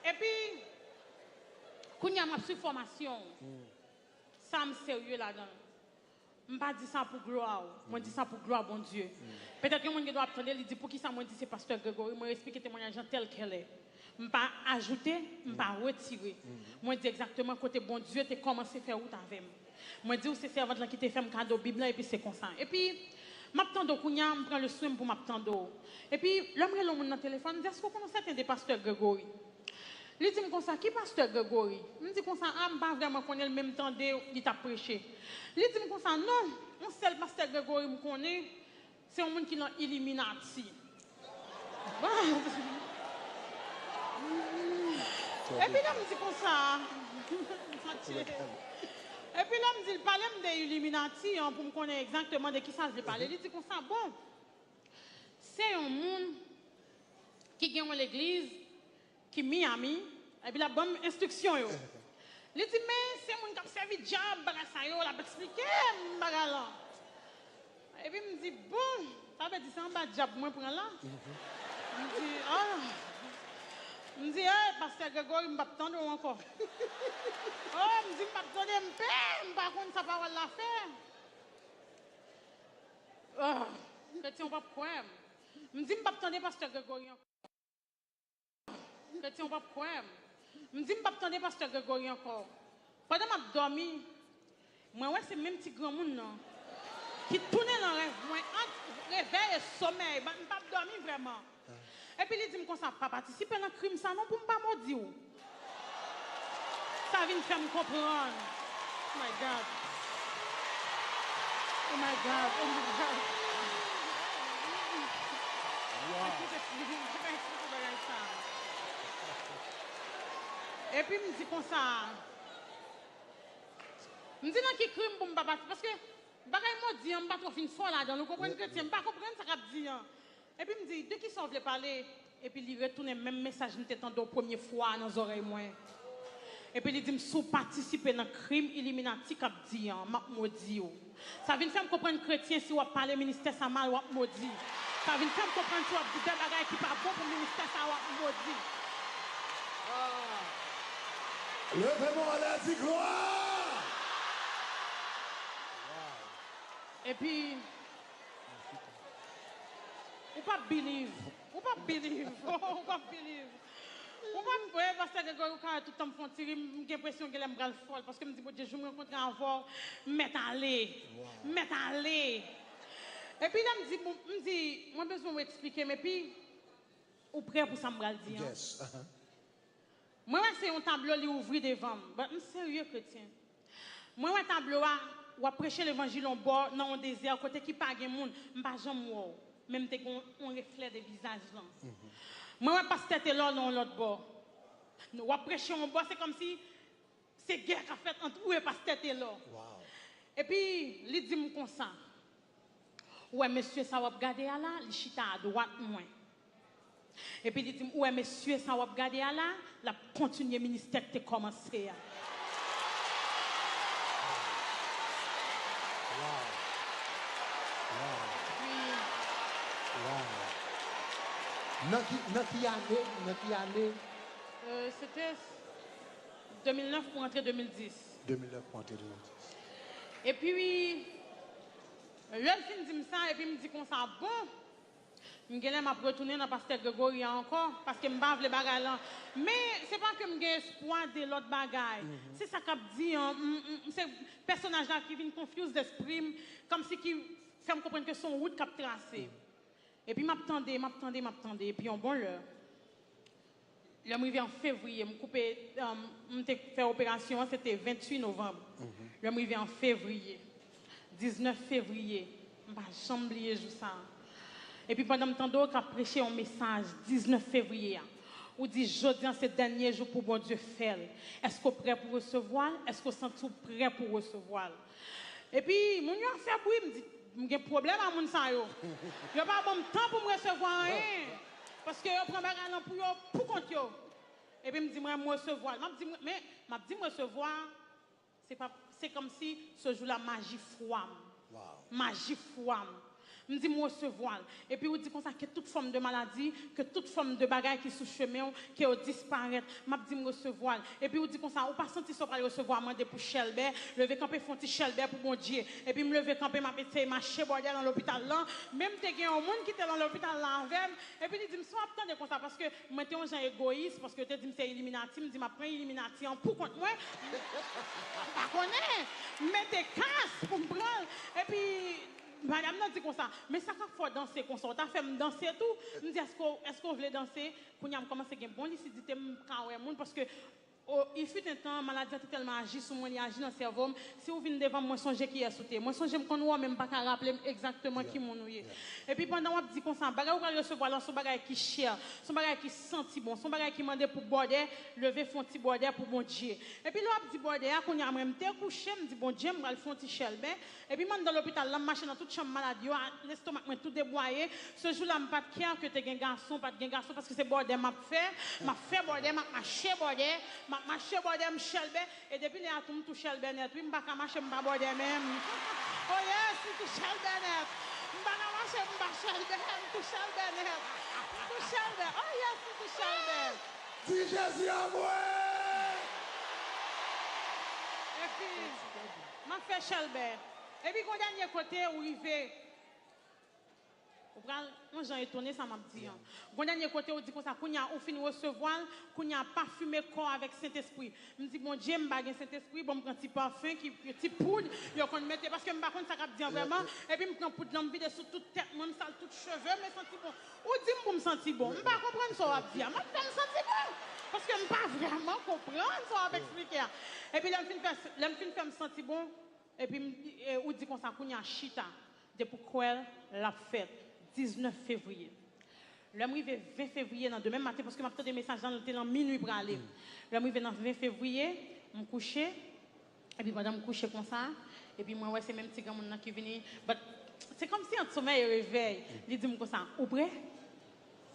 Epi, kounye a m ap swiv fòmasyon. Sa m serye ladan l. M pa di sa pou glwa w. Mwen di sa pou glwa Bondye. Petèt yon moun gen dwa ap tande, li di, "Poukisa mwen di se pastè Gregory?" Mwen eksplike temwayaj lan tèl kèl è. M pa ajoute, m pa retire. Mwen di egzakteman kote Bondye te kòmanse fè wout avè m. Mwen di w se sèvant lan ki te fè m kado Bib lan, epi se konsa. Epi, m ap tande w kounye a, m pran le swen m pou m ap tande w. Epi, lè m rele yon moun nan telefòn, m di, "Èske w konnen sèten de pastè Gregory?" Li di m konsa, "Ki pastè Gregory?" M di konsa, "A, m pa vrèman konnen l, men m tande li t ap preche." Li di m konsa, "Non, yon sèl pastè Gregory m konnen, se yon moun ki nan Illuminati." Bon. Epi lè m di konsa, epi lè m di l, "Pale m de Illuminati an pou m konnen egzakteman de kisa l vle pale." Li di konsa, "Bon, se yon moun ki gen yon legliz ki Miami, epi l ap ban m enstriksyon yo." Li di, "Men se moun k ap sèvi dyab, bagay sa yo," l ap eksplike m bagay lan. Epi m di, "Bon, sa vle di se anba dyab mwen pran la?" M di, "Ah." M di, "Ey, pastè Gregory, m p ap tande w ankò." Oh, m di, "M p ap tande, m pè, m pa konn sa pawòl la fè." Ah, kretyen, w p ap kwè m. M di, "M p ap tande pastè Gregory ankò." Kretyen, w p ap kwè m. M di, "M p ap tande pastè Gregory ankò." Pandan m ap dòmi, mwen wè se menm ti granmoun nan ki tounen nan rèv mwen ant revèy e somèy. M p ap dòmi vrèman. Epi li di m konsa, "Pa patisipe nan krim sa non pou m pa modi w." Sa vin fè m konprann. Oh my God. Oh my God. Oh my God. Wow. Mwen pa eksplike, mwen pa eksplike bagay sa. Epi m di konsa, m di nan ki krim pou m pa pati, paske bagay modi an, m pa twò fin fò ladan l, ou konprann, kretyen, m pa konprann sa k ap di an. Epi m di, "De kisa w vle pale?" Epi li retounen menm mesaj m te tande w premye fwa a nan zòrèy mwen. Epi li di m, "Si w patisipe nan krim Iliminati k ap di an, m ap modi w." Sa vin fè m konprann, kretyen, si w ap pale ministè sa mal, w ap modi. Sa vin fè m konprann, si w ap di de bagay ki pa bon pou ministè sa, w ap modi. Leve men w anlè, di glwa! Epi, ou p ap believe. Ou p ap believe. Ou p ap believe. Ou p ap kwè, pastè Gregory, ou ka wè tout tan m fè yon ti ri, m gen enpresyon genlè m pral fòl, paske m di, "Bondye, jou m rankontre avè w, m mèt ale. M mèt ale." Epi lè m di, m di, "Mwen bezwen w eksplike m," epi, "Ou prè pou sa m pral di an?" Yes. Mwen wè se yon tablo li ouvri devan m. But m serye, kretyen. Mwen wè tablo a, w ap preche levanjil yon bò nan yon dezè kote ki pa gen moun. M pa janm wè w, men m te gen yon, yon reflè de vizaj lan. Mwen wè pastè Telor nan yon lòt bò. W ap preche yon bò, se kòmsi se gè k ap fèt ant ou e pastè Telor. Epi, li di m konsa, "Ou wè mesye sa w ap gade a la, li chita adwat mwen." Epi li di m, "Ou wè mesye sa w ap gade a la, l ap kontinye ministè k te kòmanse a." Wow. Wow. Epi, wow. Nan ki, nan ki ane, nan ki ane? Euh, se te de mil nèf pou antre de mil dis. De mil nèf pou antre de mil dis. Epi, lè l fin di m sa, epi m di konsa, "Bon, m genlè m ap retounen nan pastè Gregory a ankò, paske m pa vle bagay lan." Men, se pa ke m gen espwa de lòt bagay. Se sa k ap di an, m, m, se pèsonaj la ki vin confuse lespri m, kòmsi ki fè m konprann ke se yon wout k ap trase. Epi m ap tande, m ap tande, m ap tande, epi yon bon lè, lè m rive an fevriye, m koupe, um, m te fè operasyon an, se te venntuit novanm. Lè m rive an fevriye, diznèf fevriye, m pa janm bliye jou sa a. Epi pandan m tande w k ap preche yon mesaj diznèf fevriye a, ou di, "Jodi a se dènye jou pou Bondye fè l. Èske w prè pou resevwa l? Èske w santi w prè pou resevwa l?" Epi, moun yo ap fè bri, m di, "M gen pwoblèm a moun sa yo. Yo pa ban m tan pou m resevwa anyen." Paske yo pran bagay lan pou yo, pou kont yo. Epi m di mwen, m resevwa l. M ap di, men, m ap di m resevwa, se pa, se kòmsi se jou la maji fwa m. Maji fwa m. M di m resevwa l. Epi ou di konsa, ke tout fòm de maladi, ke tout fòm de bagay ki sou chemen w, ke yo disparèt. M ap di m resevwa l. Epi ou di konsa, ou pa santi sa w pral resevwa, mande pou chèlbè, leve kanpe fè yon ti chèlbè pou Bondye. Epi m leve kanpe, m ap eseye mache bòdè nan lopital lan. Men m te gen yon moun ki te nan lopital lan avè m. Epi li di m, sa w ap tande konsa, paske mwen te yon jan egoyis, paske yo te di m se Iliminati, m di m ap pran Iliminati an pou kont mwen. M pa konnen. M mete kas pou m pran l. Epi madanm nan di konsa, men sa k ap fè w danse konsa, w ta fè m danse tou. M di, èske w, èske w vle danse? Kounye a m kòmanse gen bon lisidite, m ka wè moun, paske o, il fut un temps, maladi a te tèlman aji sou mwen, li aji nan sèvo m. Si w vin devan m, mwen sonje kiyès ou te ye. Mwen sonje m konn wè w, men m pa ka raple m egzakteman ki moun ou ye. Epi pandan w ap di konsa, bagay ou pral resevwa la, se yon bagay ki chè, se yon bagay ki santi bon, se yon bagay ki mande pou bòdè, leve fè yon ti bòdè pou Bondye. Epi lè w ap di bòdè a, kounye a mwen m te kouche, m di, Bondye, m pral fè yon ti chèlbè. Epi m anndan lopital la, m mache nan tout chanm malad yo, a, lestomak mwen tou debwaye. Se jou la, m pa t kè ke te gen gason, pa t gen gason, paske se bòdè m ap fè. M ap fè bòdè, m ap mache bòdè, m ap mache bòdè, m chèlbè. E depi lè a tou, m tou chèlbè nèt, wi, m pa ka mache, m pa bòdè menm. Oh yes, m tou chèlbè nèt. M pa ka mache, m pa chèlbè, m tou chèlbè nèt. M tou chèlbè. Oh yes, m tou chèlbè. Di Jezi anmwe! Epi, m ap fè chèlbè. Epi gon dènye kote ou rive. Ou pral yon jan etone sa m ap di an. Gon dènye kote ou di konsa, kounye a ou fin resevwa l, kounye a pafime kò avèk Sentespri. M di, Bondye, m pa gen Sentespri, bon, m pran ti pafen, ki, ti poud, yo konn mete, paske m pa konn sa k ap di an vrèman. Epi m pran poud lan, m vide sou tout tèt mwen, m sal tout cheve, men santi bon. Ou di m pou m santi bon. M pa konprann sa w ap di a. M ap fè m santi bon. Paske m pa vrèman konprann sa w ap eksplike a. Epi lè m fin fè, lè m fin fè m santi bon, epi m, e, ou di konsa, kounye a chita. Depi w kwè l, l ap fèt. Diznèf fevriye. Lè m rive ven fevriye nan demen maten, paske m ap tande mesaj lan, l te nan minui prale. Lè m rive nan ven fevriye, m kouche. Epi pandan m kouche konsa, epi mwen wè se menm ti granmoun nan ki vini, but se kòmsi ant somèy e revèy, li di m konsa, ou prè?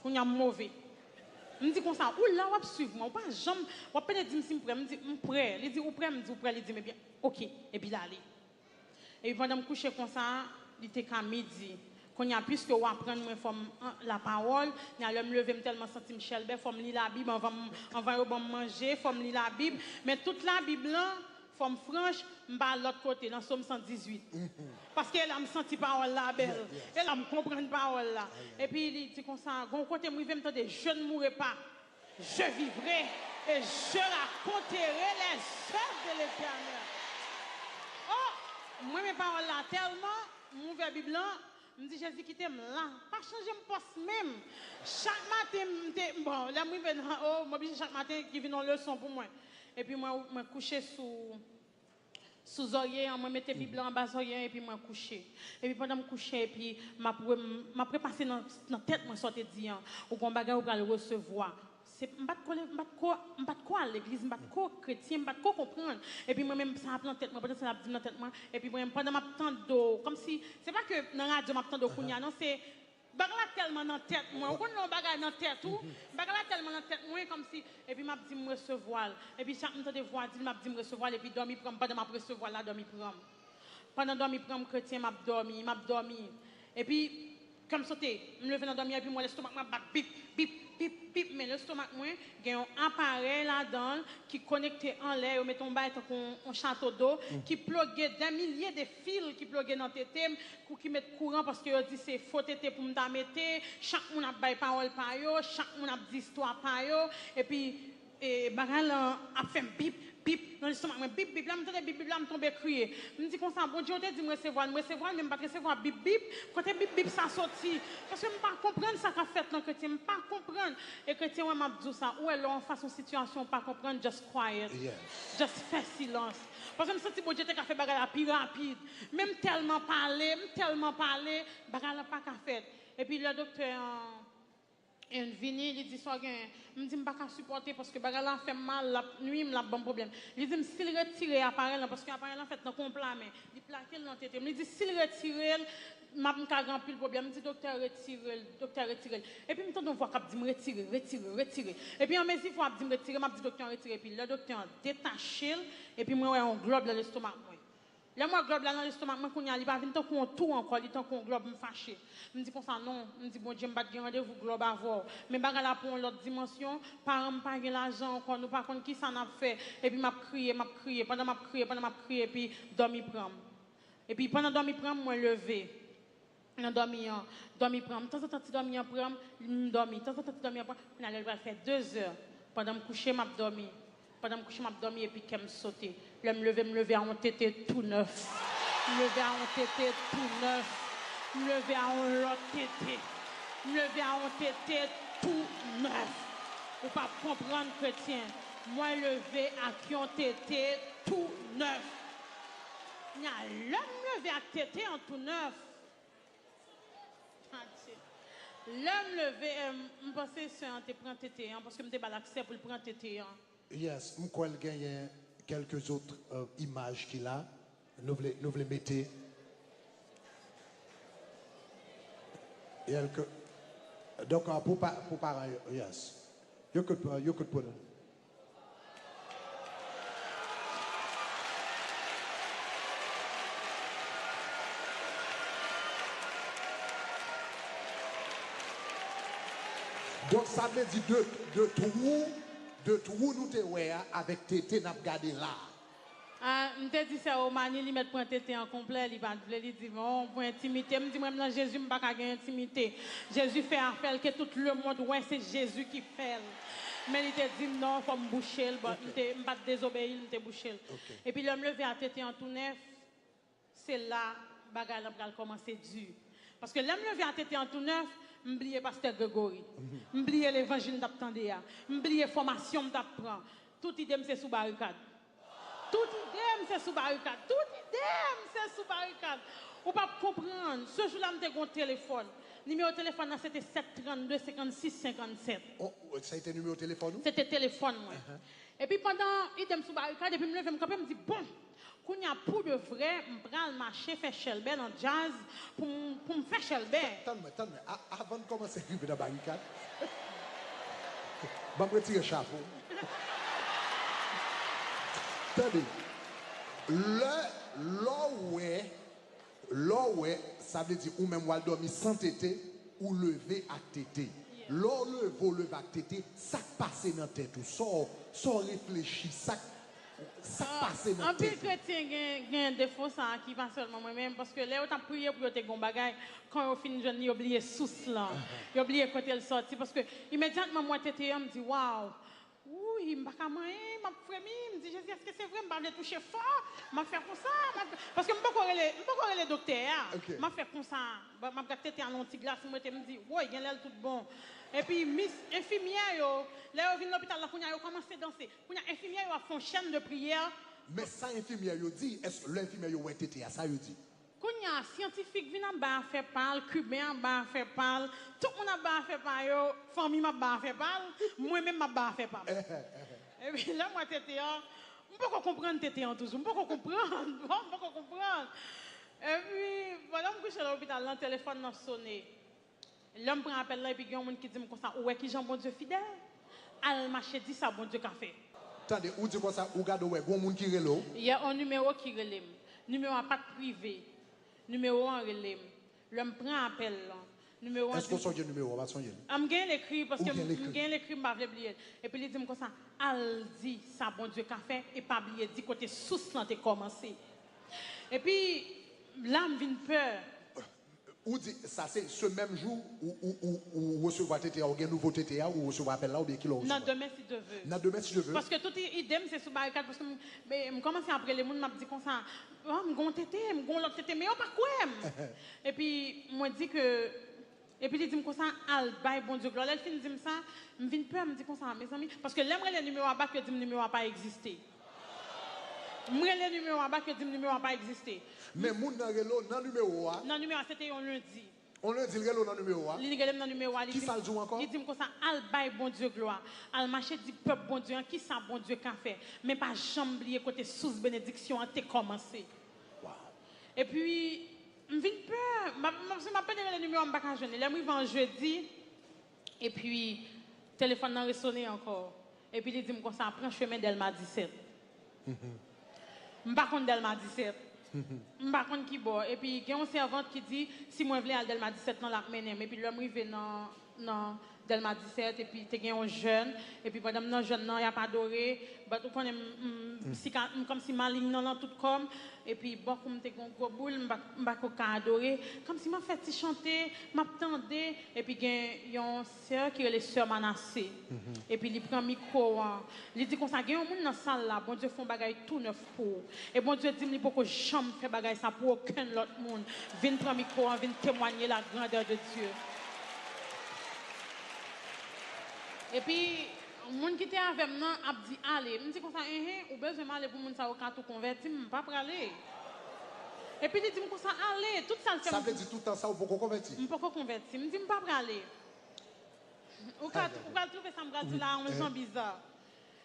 Kounye a m move. M di konsa, ou la w ap swiv mwen, ou pa janm, w ap pede di m si m prè, m di, m prè. Li di, ou prè? M di, ou prè? Li di m, ebyen, oke, epi l ale. Epi pandan m kouche konsa, li te ka midi. Kounye a, piske w aprann mwen fò m an, lapawòl, kounye a lè m leve, m tèlman santi m chèlbè, fò m li Labib anvan m, anvan yo ban m manje, fò m li Labib. Men tout Labib lan, fò m franch, m pa al lòt kote, nan Sòm san dizuit. Paske e la m santi pawòl la bèl. E la m konprann pawòl la. Epi li di konsa, gon kote m rive, m tande, je ne mourrai pas. Je vivrai et je raconterai les œuvres de l'Éternel. Oh, mwen renmen pawòl la tèlman, m ouvè Bib lan, m di, Jezi, kite m la. Pa chanje m pòs menm. Chak maten, m te, bon, lè m rive nan, oh, m oblije chak maten ki vin yon leson pou mwen. Epi mwen, mwen kouche sou, sou zòrye an, mwen mete Bib lan anba zòrye an, epi mwen kouche. Epi pandan m kouche, epi m ap re-, m ap repase nan, nan tèt mwen sa w te di an. Ou gen yon bagay ou pral resevwa. Se, m pa t ko, m pa t ko, m pa t ko al legliz, m pa t ko kretyen, m pa t ko konprann. Epi mwen menm, sa ap nan tèt mwen, pandan sa l ap di m nan tèt mwen, epi mwen menm, pandan m ap tande w, kòmsi, se pa ke nan radyo m ap tande w kounye a, non, se, bagay la tèlman nan tèt mwen, ou konn lè yon bagay nan tèt ou, bagay la tèlman nan tèt mwen, kòmsi, epi m ap di m resevwa l. Epi chak m tande vwa di l, m ap di m resevwa l, epi dòmi pran m, pandan m ap resevwa l la, dòmi pran m. Pandan dòmi pran m, kretyen, m ap dòmi, m ap dòmi. Epi, kè m sote, m leve nan dòmi an, epi m wè lestomak mwen ap bat bip, bip, bip, bip, men lestomak mwen gen yon aparèy ladan l ki konekte anlè, yo mete yon bagay tankou yon, yon chato do, ki ploge dè milye de fil ki ploge nan tete m, kou ki met kouran, paske yo di se fo tete pou m ta mete, chak moun ap bay pawòl pa yo, chak moun ap di istwa pa yo, epi e, bagay lan ap fè m bip, bip, nan lestomak mwen, bip, bip, lè m tande bip, bip la, m tonbe kriye. M di konsa, Bondye, ou te di m resevwa l, m resevwa l, men m pa t resevwa bip, bip, kote bip, bip sa soti? Paske m pa konprann sa k ap fèt nan kretyen, m pa konprann. E kretyen, wè, m ap di w sa, ou wè, lè w anfas yon sitiyasyon ou pa konprann, just quiet. Just fè silans. Paske m santi Bondye te ka fè bagay la pi rapid. Men m tèlman pale, m tèlman pale, bagay la pa ka fèt. Epi lè doktè an, And vini, li di, "Sa w genyen?" M di, "M pa ka sipòte paske bagay la fè m mal, l ap nui m, l ap ban m pwoblèm." Li di m si l retire aparèy lan, paske aparèy lan fèt tankou yon pla men, li plake l nan tete m. Li di si l retire l, m ap, m ka gen anpil pwoblèm. M di, "Doktè, retire l, doktè, retire l." Epi m tande yon vwa k ap di m, "Retire, retire, retire." Epi anmezi vwa ap di m retire, m ap di doktè an retire. Epi lè doktè an detache l, epi mwen wè yon glòb nan lestomak mwen. Lè m wè glòb la nan lestomak mwen kounye a, li pa vin tankou yon tou ankò, li tankou yon glòb, m fache. M di konsa, "Non," m di, "Bondye, m pa t gen randevou glòb avè w. Men bagay la pran yon lòt dimansyon, paran m pa gen lajan ankò, nou pa konn kisa n ap fè." Epi m ap kriye, m ap kriye, pandan m ap kriye, pandan m ap kriye, epi dòmi pran m. Epi pandan dòmi pran m, mwen leve nan dòmi an, dòmi pran m. Tanzantan ti dòmi an pran m, m dòmi. Tanzantan ti dòmi an pran m. Kounye a lè l pral fè de zè, pandan m kouche, m ap dòmi. Pandan m kouche, m ap dòmi epi kè m sote. Lè m leve, m leve a yon tete tou nèf. M leve a yon tete tou nèf. M leve a yon lòt tete. M leve a yon tete tou nèf. Ou p ap konprann, kretyen. Mwen leve ak yon tete tou nèf. Kounye a, lè m leve ak tete an tou nèf, Adje. Lè m leve, em, m panse sè an te pran tete an, paske m te ba l aksè pou l pran tete an. Yes, m kwè l genyen quelques autres, euh, images ki la. Nou vle, nou vle mete. Quelques, donc, euh, pou pa, pou paran yo, yes. You could, uh, you could put it. Donk, sa vle di de, de twou, de twou nou te wè a, avèk tete n ap gade la a. Ah, m te di sè Omani, li mèt pran tete an konplè, li pa t vle, li di, "Bon, pou entimite." M di, "Mwen, m nan Jezi, m pa ka gen entimite." Jezi fè afè l, ke tout lemonn wè se Jezi ki fè l. Men li te di m, "Non, fò m bouche l." Bon, m te, m pa t dezobeyi l, m te bouche l. Epi lè m leve a tete an tou nèf, se la bagay lan pral kòmanse di. Paske lè m leve a tete an tou nèf, m bliye pastè Gregory. M bliye levanjil m t ap tande a. M bliye fòmasyon m t ap pran. Tout ide m se sou barikad. Tout ide m se sou barikad. Tout ide m se sou barikad. Ou p ap konprann. Se jou la m te gen yon telefòn. Nimewo telefòn nan se te sèt trannde senkannsis senkannsèt. Oh, sa se te nimewo telefòn ou? Se te telefòn mwen. Epi pandan ide m sou barikad, epi m leve m kanpe, m di, "Bon, kounye a pou de vrè, m pral mache fè chèlbè nan djaz pou m, pou m fè chèlbè." Tann mwen, tann mwen. A-, avan n kòmanse rive nan barikad, ban m retire chapo. Tande, lè, lè w wè, lè w wè, sa vle di ou menm w al dòmi san tete, ou leve ak tete. Lè w leve, w leve ak tete, sa k pase nan tèt ou? Sa w, sa w reflechi? Sa k, sa k pase nan tèt ou? Anpil kretyen gen, gen defo sa a ki pa sèlman mwen menm, paske lè yo t ap priye pou yo te gen yon bagay, kan yo fin jwenn li, yo bliye sous lan. Yo bliye kote l sòti, paske imedyatman m wè tete an, m di, "Waw!" Wouy, m pa ka manyen, m ap fremi, m di, "Jezi, èske se vre?" M pa vle touche fò, m ap fè konsa, m ap, paske m poko rele, m poko rele doktè a. M ap fè konsa, m ap gad tete a nan yon ti glas, m rete, m di, "Woy, genlè l tout bon." Epi mis, enfimyè yo, lè yo vin lopital la, kounye a yo kòmanse danse. Kounye a enfimyè yo ap fè yon chèn de priyè. Men sa enfimyè yo di, èske lè enfimyè yo wè tete a, sa yo di? Kounye a, syantifik vin ap bay afè pa l, Kiben ap bay afè pa l, tout moun ap bay afè pa yo, fanmi m ap bay afè pa l, mwen menm m ap bay afè pa m. Epi lè m wè tete a, m poko konprann tete an toujou, m poko konprann, bon, m poko konprann. Epi, pandan m kouche lopital lan, telefòn nan sone. Lè m pran apèl lan, epi gen yon moun ki di m konsa, "Ou wè kijan Bondye fidèl? Al mache di sa Bondye ka fè." Tande, ou di konsa, ou gade, ou wè, gon moun ki rele w? Yè, on nimewo ki rele m. Nimewo a pa t prive. Nimewo an rele m. Lè m pran apèl lan, nimewo an di m. Èske w sonje nimewo a? Ou pa t sonje l? Ah, m genyen l ekri, paske m genyen l ekri, m pa vle bliye l. Epi li di m konsa, "Al di sa Bondye ka fè, e pa bliye di kote sous lan te kòmanse." Epi, la, m vin pè. Ou di, sa se, se menm jou ou, ou, ou, ou resevwa tete a, ou gen nouvo tete a, ou resevwa apèl la, oubyen kilè ou resevwa? Nan demen, si Dye vle. Nan demen, si Dye vle. Paske tout i-, ide m se sou barikad, paske m, m, m kòmanse ap rele moun, m ap di konsa, "Oh, m gon tete, m gon lòt tete," men yo pa kwè m. Epi, mwen di ke, epi li di m konsa, "Al bay Bondye glwa." Lè l fin di m sa, m vin pè, m di konsa, "Mezanmi," paske lè m rele nimewo a bak, yo di m nimewo a pa egziste. M rele nimewo a bak, yo di m nimewo a pa egziste. Men moun nan rele w nan nimewo a. Nan nimewo a, se te yon lendi. On lendi, l rele w nan nimewo a. Li rele m nan nimewo a, li di m, Kisa l di w ankò? Li di m konsa, al bay Bondye glwa, al mache di pèp Bondye an kisa Bondye ka fè, men pa janm bliye kote sous benediksyon an te kòmanse. Epi, m vin pè, m ap, m ap, si m ap pede rele nimewo a, m pa ka jwenn li. Lè m rive an jedi, epi, telefòn nan resone ankò. Epi, li di m konsa, pran chemen Dèlma disèt. M pa konn Dèlma disèt. M pa konn ki bò. Epi, gen yon sèvant ki di, si mwen vle al Dèlma disèt nan, l ap mennen m. Epi, lè m rive nan, nan Dèlma disèt, epi te gen yon jèn, epi pandan m nan jèn nan, y ap adore, but ou konnen m, m, m sika, m kòmsi malign nan, nan tout kò m, epi bò kou m te gen yon gwo boul, m pa, m pa ko ka adore, kòmsi m ap fè ti chante, m ap tande, epi gen yon sè ki rele sè Manase, epi li pran mikwo an, li di konsa, gen yon moun nan sal la, Bondye fè yon bagay tou nèf pou ou, e Bondye di m li poko janm fè bagay sa pou okenn lòt moun, vin pran mikwo an, vin temwanye la grandeur de Dieu. Epi, moun ki te avè m nan ap di, ale. M di konsa, enhen, ou bezwen m ale pou moun sa yo ka tou konvèti m? M pa prale. Epi li di m konsa, ale. Tout sa l fè m. Sa vle di tout tan sa ou poko konvèti? M poko konvèti. M di, m pa prale. Ou ka, ou pral twouve sa m pral di la yon jan biza.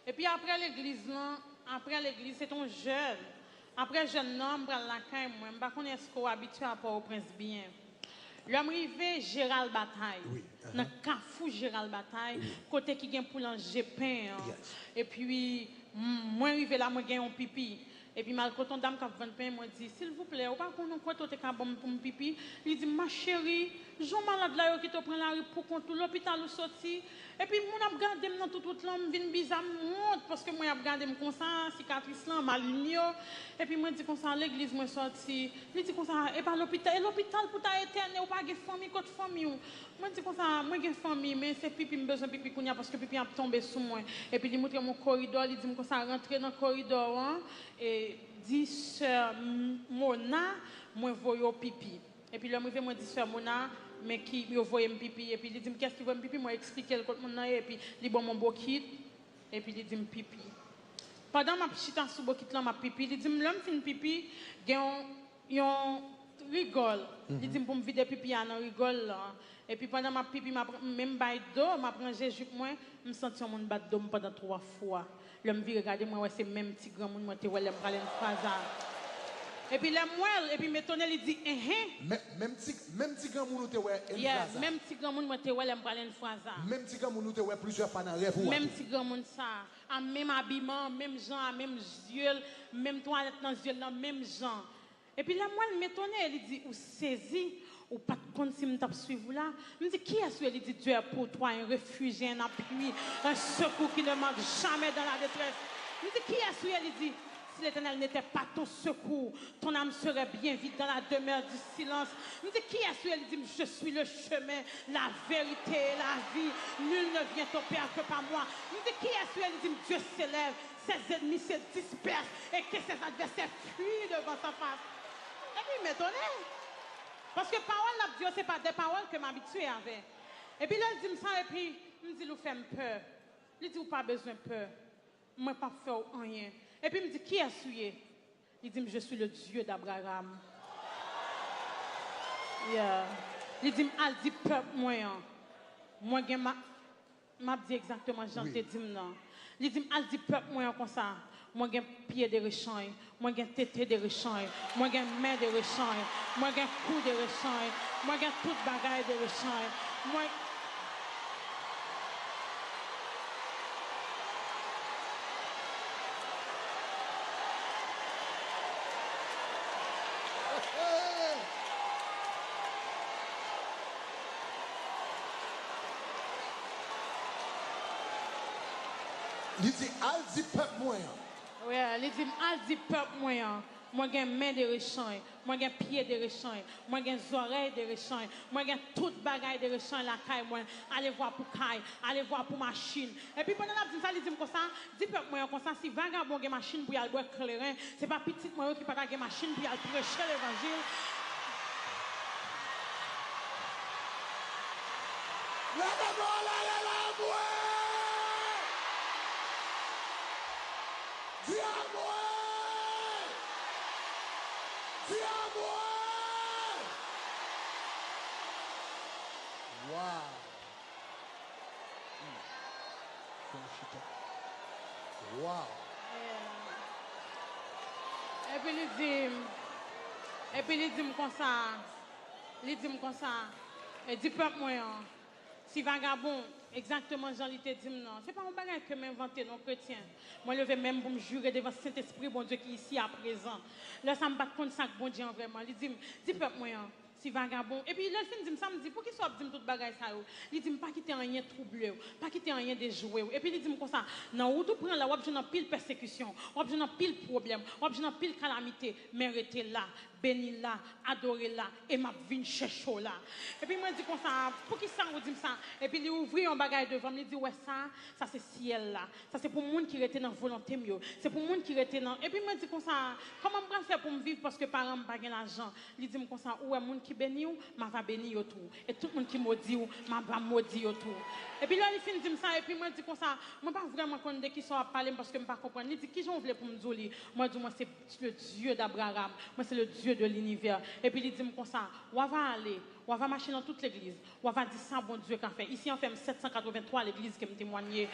Epi apre legliz lan, apre legliz, se te yon jèn. Apre jèn nan, m pral lakay mwen. M pa konnen èske w abitye a Pòtoprens byen. Lè m rive Jeral Batay, nan kafou Jeral Batay, kote ki gen poulanje pen an. Epi, m, mwen rive la, mwen gen yon pipi. Epi m al kote yon dam k ap vann pen, mwen di, silvouplè, ou pa konn yon kote w te ka ban m pou m pipi? Li di m, ma chérie, jan w malad la, yo kite w pran lari pou kont ou, lopital ou soti. Epi moun ap gade m nan tout wout lan, m vin biza, m wont, paske mwen y ap gade m konsa, sikatris lan, malign yo. Epi mwen di konsa, legliz mwen sòti. Li di konsa, e pa lopital, e lopital pou ta etène, ou pa gen fanmi, kot fanmi w? Mwen di konsa, mwen gen fanmi, men se pipi, m bezwen pipi kounye a, paske pipi ap tonbe sou mwen. Epi li moutre m yon koridò, li di m konsa, rantre nan koridò an, e di sè Mona, mwen voye w pipi. Epi lè m rive, mwen di sè Mona, men ki yo voye m pipi. Epi li di m, kiyès ki voye m pipi? Mwen eksplike l kot moun nan ye, epi li ban m yon bokit, epi li di m pipi. Pandan m ap chita sou bokit lan, m ap pipi, li di m, lè m fin pipi, gen yon, yon rigòl. Li di m pou m vide pipi a nan rigòl lan. Epi pandan m ap pipi, m ap, men m bay do, m ap ranje jip mwen, m santi yon moun bat do m pandan twa fwa. Lè m vire gade, mwen wè se menm ti granmoun mwen te wè lè m prale nan Fraza. Epi lè m wè l, epi m etone, li di, enhen. Men, menm ti, menm ti granmoun ou te wè nan Fraza? Yeah, menm ti granmoun mwen te wè lè m prale nan Fraza. Menm ti granmoun ou te wè plizyè fwa nan rèv ou a? Menm ti granmoun sa a, menm abiman, menm jan a, menm zye l, menm twalèt nan zye l nan, menm jan. Epi lè m wè l, m etone, li di, ou sezi, ou pa t konn si m t ap swiv ou la? M di, kiyès ou ye? Li di, Dieu est pour toi, un refuge, un appui, un secours qui ne manque jamais dans la détresse. M di, kiyès ou ye? Li di, si l'Éternel n'était pas ton secours, ton âme serait bien vite dans la demeure du silence. M di, kiyès ou ye? Li di m, je suis le chemin, la vérité et la vie. Nul ne vient au Père que par moi. M di, kiyès ou ye? Li di m, Dieu s'élève, ses ennemis se dispersent et que ses adversaires fuient devant sa face. Epi m etone. Paske pawòl l ap di yo, se pa de pawòl ke m abitye avè. Epi lè l di m sa, epi m di l, ou fè m pè. Li di, ou pa bezwen pè. Mwen p ap fè w anyen. Epi m di, kiyès ou ye? Li di m, je suis le Dieu d'Abraham. Yeah. Li di m, al di pèp mwen an. Mwen gen ma, m ap di egzakteman jan l te di m nan. Li di m, al di pèp mwen an konsa, mwen gen pye de rechanj, mwen gen tete de rechanj, mwen gen men de rechanj, mwen gen kou de rechanj, mwen gen tout bagay de rechanj. Mwen. Li di, al di pèp mwen an. Wi, li di m, al di pèp mwen an, mwen gen men de rechanj, mwen gen pye de rechanj, mwen gen zòrèy de rechanj, mwen gen tout bagay de rechanj lakay mwen, alevwa pou kay, alevwa pou machin. Epi pandan l ap di m sa, li di m konsa, di pèp mwen an konsa, si vagabon gen machin pou y al bwè kleren, se pa pitit mwen yo ki pa ta gen machin pou y al preche levanjil. Leve men w anlè, rele amwey! Di amwey! Di amwey! Wow. Epi li di m, epi li di m konsa, li di m konsa, e di pèp mwen an, si vagabon, egzakteman jan li te di m nan, se pa yon bagay ke m envante non, kretyen. Mwen leve men m pou m jire devan Sentespri Bondye ki isi aprezan. Lè sa m pa t konn sa k Bondye an vrèman. Li di m, di pèp mwen an, si vagabon. Epi lè l fin di m sa, m di, poukisa w ap di m tout bagay sa yo? Li di m, pa kite anyen twouble w, pa kite anyen dejwe w. Epi li di m konsa, nan wout ou pran la, w ap jwenn anpil pèsekisyon, w ap jwenn anpil pwoblèm, w ap jwenn anpil kalamite, men rete la, beni la, adore la, e m ap vin chèche w la. Epi mwen di konsa, poukisa ou di m sa? Epi li ouvri yon bagay devan m, li di, wè sa, sa se syèl la. Sa se pou moun ki rete nan volonte m yo. Se pou moun ki rete nan. Epi mwen di konsa, kòman m pral fè pou m viv paske paran m pa gen lajan? Li di m konsa, ou wè moun ki beni w, m ava beni yo tou. E tout moun ki modi w, m ava modi yo tou. Epi lè li fin di m sa, epi mwen di konsa, mwen pa vrèman konn de kisa w ap pale m paske m pa konprann. Li di, kijan w vle pou m di w li? Mwen di w, mwen se le Dieu d'Abraham, mwen se le Dieu de l'univers. Epi li di m konsa, w ava ale, w ava mache nan tout legliz, w ava di sa Bondye ka fè. Isi an fè m sèt san katrevenntwa legliz ke m temwanye.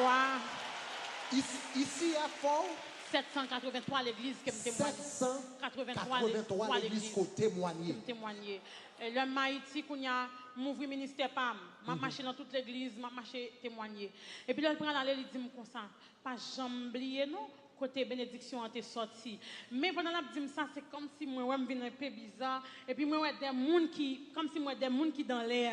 Wa. Isi, isi a fè w sèt san katrevenntwa legliz ke m temwanye. Sèt san katrevenntwa legliz ke w temwanye. Ke m temwanye. E lè m Ayiti, kounye a, m ouvri ministè pa m. M ap mache nan tout legliz, m ap mache temwanye. Epi lè l pral ale, li di m konsa, pa janm bliye non, kote benediksyon an te sòti. Men pandan l ap di m sa, se kòmsi mwen wè m vin enpe biza, epi mwen wè de moun ki, kòmsi m wè de moun ki dan lè,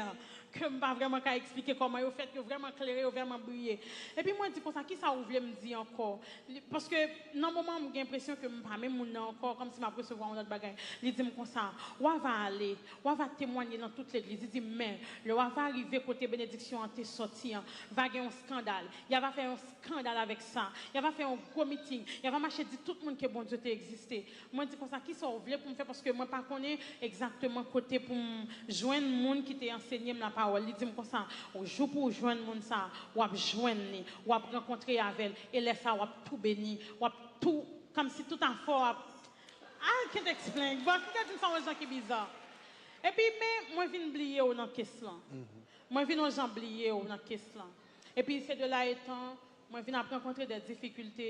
ke m pa vrèman ka eksplike kòman yo fèt, yo vrèman klere, yo vrèman briye. Epi mwen di konsa, kisa ou vle m di ankò? Li, paske nan moman an, m gen enpresyon ke m pa menm moun nan ankò, kòmsi m ap resevwa yon lòt bagay. Li di m konsa, w ava ale, w ava temwanye nan tout legliz. Li di m, men, lè w ava rive kote benediksyon an te sòti an, va gen yon eskandal. Y ava fè yon eskandal avèk sa. Y ava fè yon gwo miting. Y ava mache di tout moun ke Bondye te egziste. Mwen di konsa, kisa w vle pou m fè? Paske mwen pa konnen egzakteman kote pou m jwenn moun ki te ansenye m lapawòl. Li di m konsa, jou pou w jwenn moun sa, w ap jwenn li, w ap rankontre avè l, e lè sa, w ap tou beni, w ap tou, kòmsi tout afè w ap, I can't explain. Bon, m ka di m sa yon jan ki biza. Epi, men, mwen vin bliye w nan kes lan. Mwen vin yon jan bliye w nan kes lan. Epi, se de la etan, mwen vin ap rankontre de difikilte,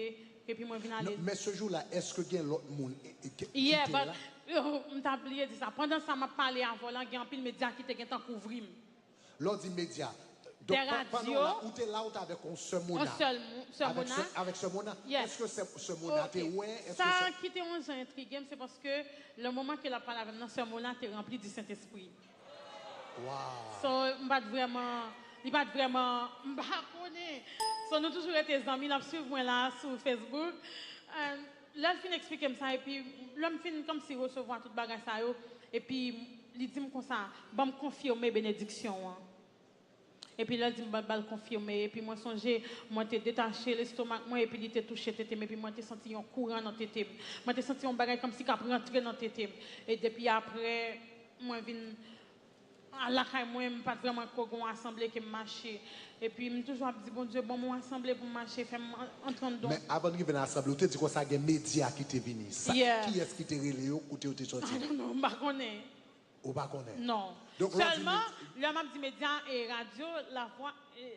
epi mwen vin ale. Men se jou la, èske gen lòt moun ki te la? M t ap bliye di sa. Pandan sa, m ap pale avè w lan, gen anpil medya ki te gentan kouvri m. Lè w di medya, donk, pandan w la, ou te la, ou te avèk yon sè Mona. Avèk sè Mona. Èske sè Mona te wè? Sa ki te yon jan entrige m, se paske le moman ke l ap pale avè m nan, sè Mona te ranpli di Sentespri. Wow. So, m pa t vrèman, li pa t vrèman, m pa konnen. So, nou toujou rete zanmi, l ap swiv mwen la sou Facebook. Lè l fin eksplike m sa, epi lè m fin kòmsi resevwa tout bagay sa yo, epi li di m konsa, ban m konfime benediksyon an. Epi lè l di m ba l konfime, epi mwen sonje, mwen te detache lestomak mwen, epi li te touche tete m, epi mwen te santi yon kouran nan tete m. Mwen te santi yon bagay kòmsi k ap rantre nan tete m. E depi apre, mwen vin al lakay mwen, m pa t vrèman ko gen yon asanble ke m mache. Epi m toujou ap di, Bondye, ban m yon asanble pou m mache, fè m antre anndan. Men avan n rive nan asanble, ou te di konsa gen medya ki te vini. Sa, kiyès ki te rele yo, kote yo te sòti? I don't know, m pa konnen. Ou pa konnen? Non. Sèlman, lè m ap di medya, e radyo, lavwa, e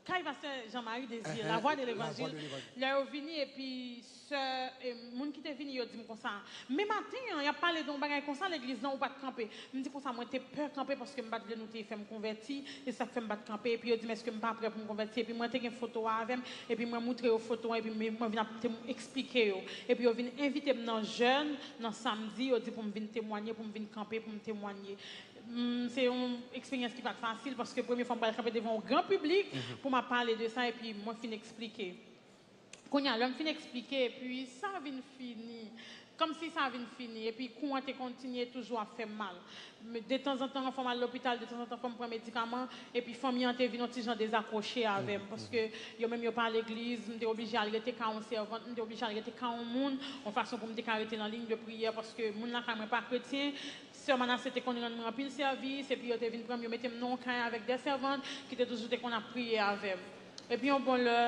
kay pastè Jean Marie Désir, Lavwa de Levanjil. Lè yo vini, epi sè, e moun ki te vini, yo di m konsa, men maten an, y ap pale de yon bagay konsa legliz lan, ou pa t kanpe. M di konsa, mwen te pè kanpe paske m pa t vle nou te fè m konvèti, e sa k fè m pa t kanpe. Epi yo di m, èske m pa prè pou m konvèti? Epi mwen te gen foto a avè m, epi mwen moutre yo foto an, epi mwen vin ap eksplike yo. Epi yo vin envite m nan jèn, nan samdi, yo di pou m vin temwanye, pou m vin kanpe, pou m temwanye. Se yon eksperyans ki pa t fasil, paske premye fwa m pral kanpe devan yon gran piblik pou m ap pale de sa, epi mwen fin eksplike. Kounye a, lè m fin eksplike, epi sa vin fini. Kòmsi sa vin fini, epi kou an te kontinye toujou ap fè m mal. Detanzantan, fò m al lopital, detanzantan, fò m pran medikaman, epi fanmi an te vin yon ti jan dezakwoche avè m, paske yo menm yo pa legliz, m te oblije al rete ka yon sèvant, m te oblije al rete ka yon moun, yon fason pou m te ka rete nan liy de priyè, paske moun lakay mwen pa kretyen. Sè Manasse te konn rann mwen anpil sèvis, epi yo te vin pran m, yo mete m nan yon kay avèk de sèvant ki te toujou te konn ap priye avè m. Epi yon bon lè,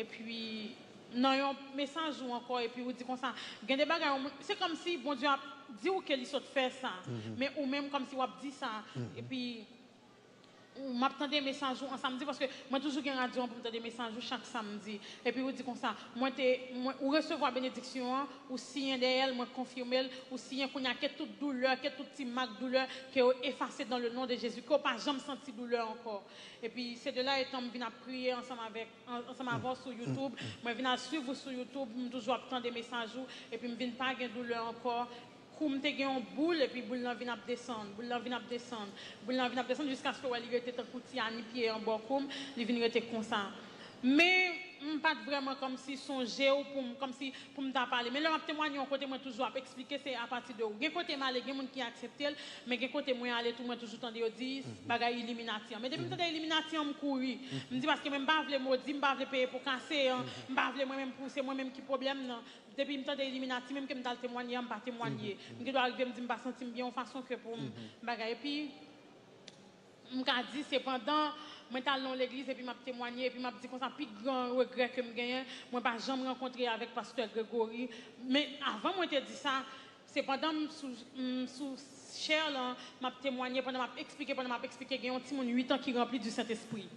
epi nan yon mesaj ou ankò, epi ou di konsa, gen de bagay, yon moun, se kòmsi Bondye ap di w ke li sot fè sa, men ou menm kòmsi w ap di sa, epi M ap tande mesaj ou an samdi, paske mwen toujou gen radyo an pou m tande mesaj ou chak samdi. Epi ou di konsa, mwen te, mwen, ou resevwa benediksyon an, ou siyen dèyè l, mwen konfime l, ou siyen kounye a ke tout doulè, ke tout ti mak doulè, ke yo efase dans le nom de Jésus, ke w pa janm santi doulè ankò. Epi se de la etan m vin ap priye ansanm avèk, an- ansanm avè w sou YouTube. Mwen vin al swiv ou sou YouTube, m toujou ap tande mesaj ou, epi m vin pa gen doulè ankò. Kou m te gen yon boul, epi boul lan vin ap desann, boul lan vin ap desann, boul lan vin ap desann, jiskaske w wè li rete tankou ti anipye anba kou m, li vin rete konsa. Men, m pa t vrèman kòmsi sonje w pou m, kòmsi pou m ta pale. Men lè m ap temwanye yon kote, mwen toujou ap eksplike, se apati de ou. Gen kote m ale, gen moun ki aksepte l, men gen kote mwen ale tou, mwen toujou tande yo di bagay Illuminati an. Men depi m tande Illuminati an, m kouri. M di paske mwen m pa vle modi, m pa vle peye po kase an, m pa vle mwen menm pou se mwen menm ki pwoblèm nan. Depi m tande Illuminati, menm ke m t al temwanye an, m pa temwanye. M gen dwa rive m di m pa santi m byen yon fason ke pou m bagay. Epi, m ka di, sepandan, mwen t al nan yon legliz epi m ap temwanye, epi m ap di konsa, pi gran regrè ke m genyen, mwen pa janm rankontre avèk pastè Gregory. Men avan mwen te di sa, sepandan m sou, m sou share lan, m ap temwanye, pandan m ap eksplike, pandan m ap eksplike, gen yon timoun uit an ki ranpli di Sentespri.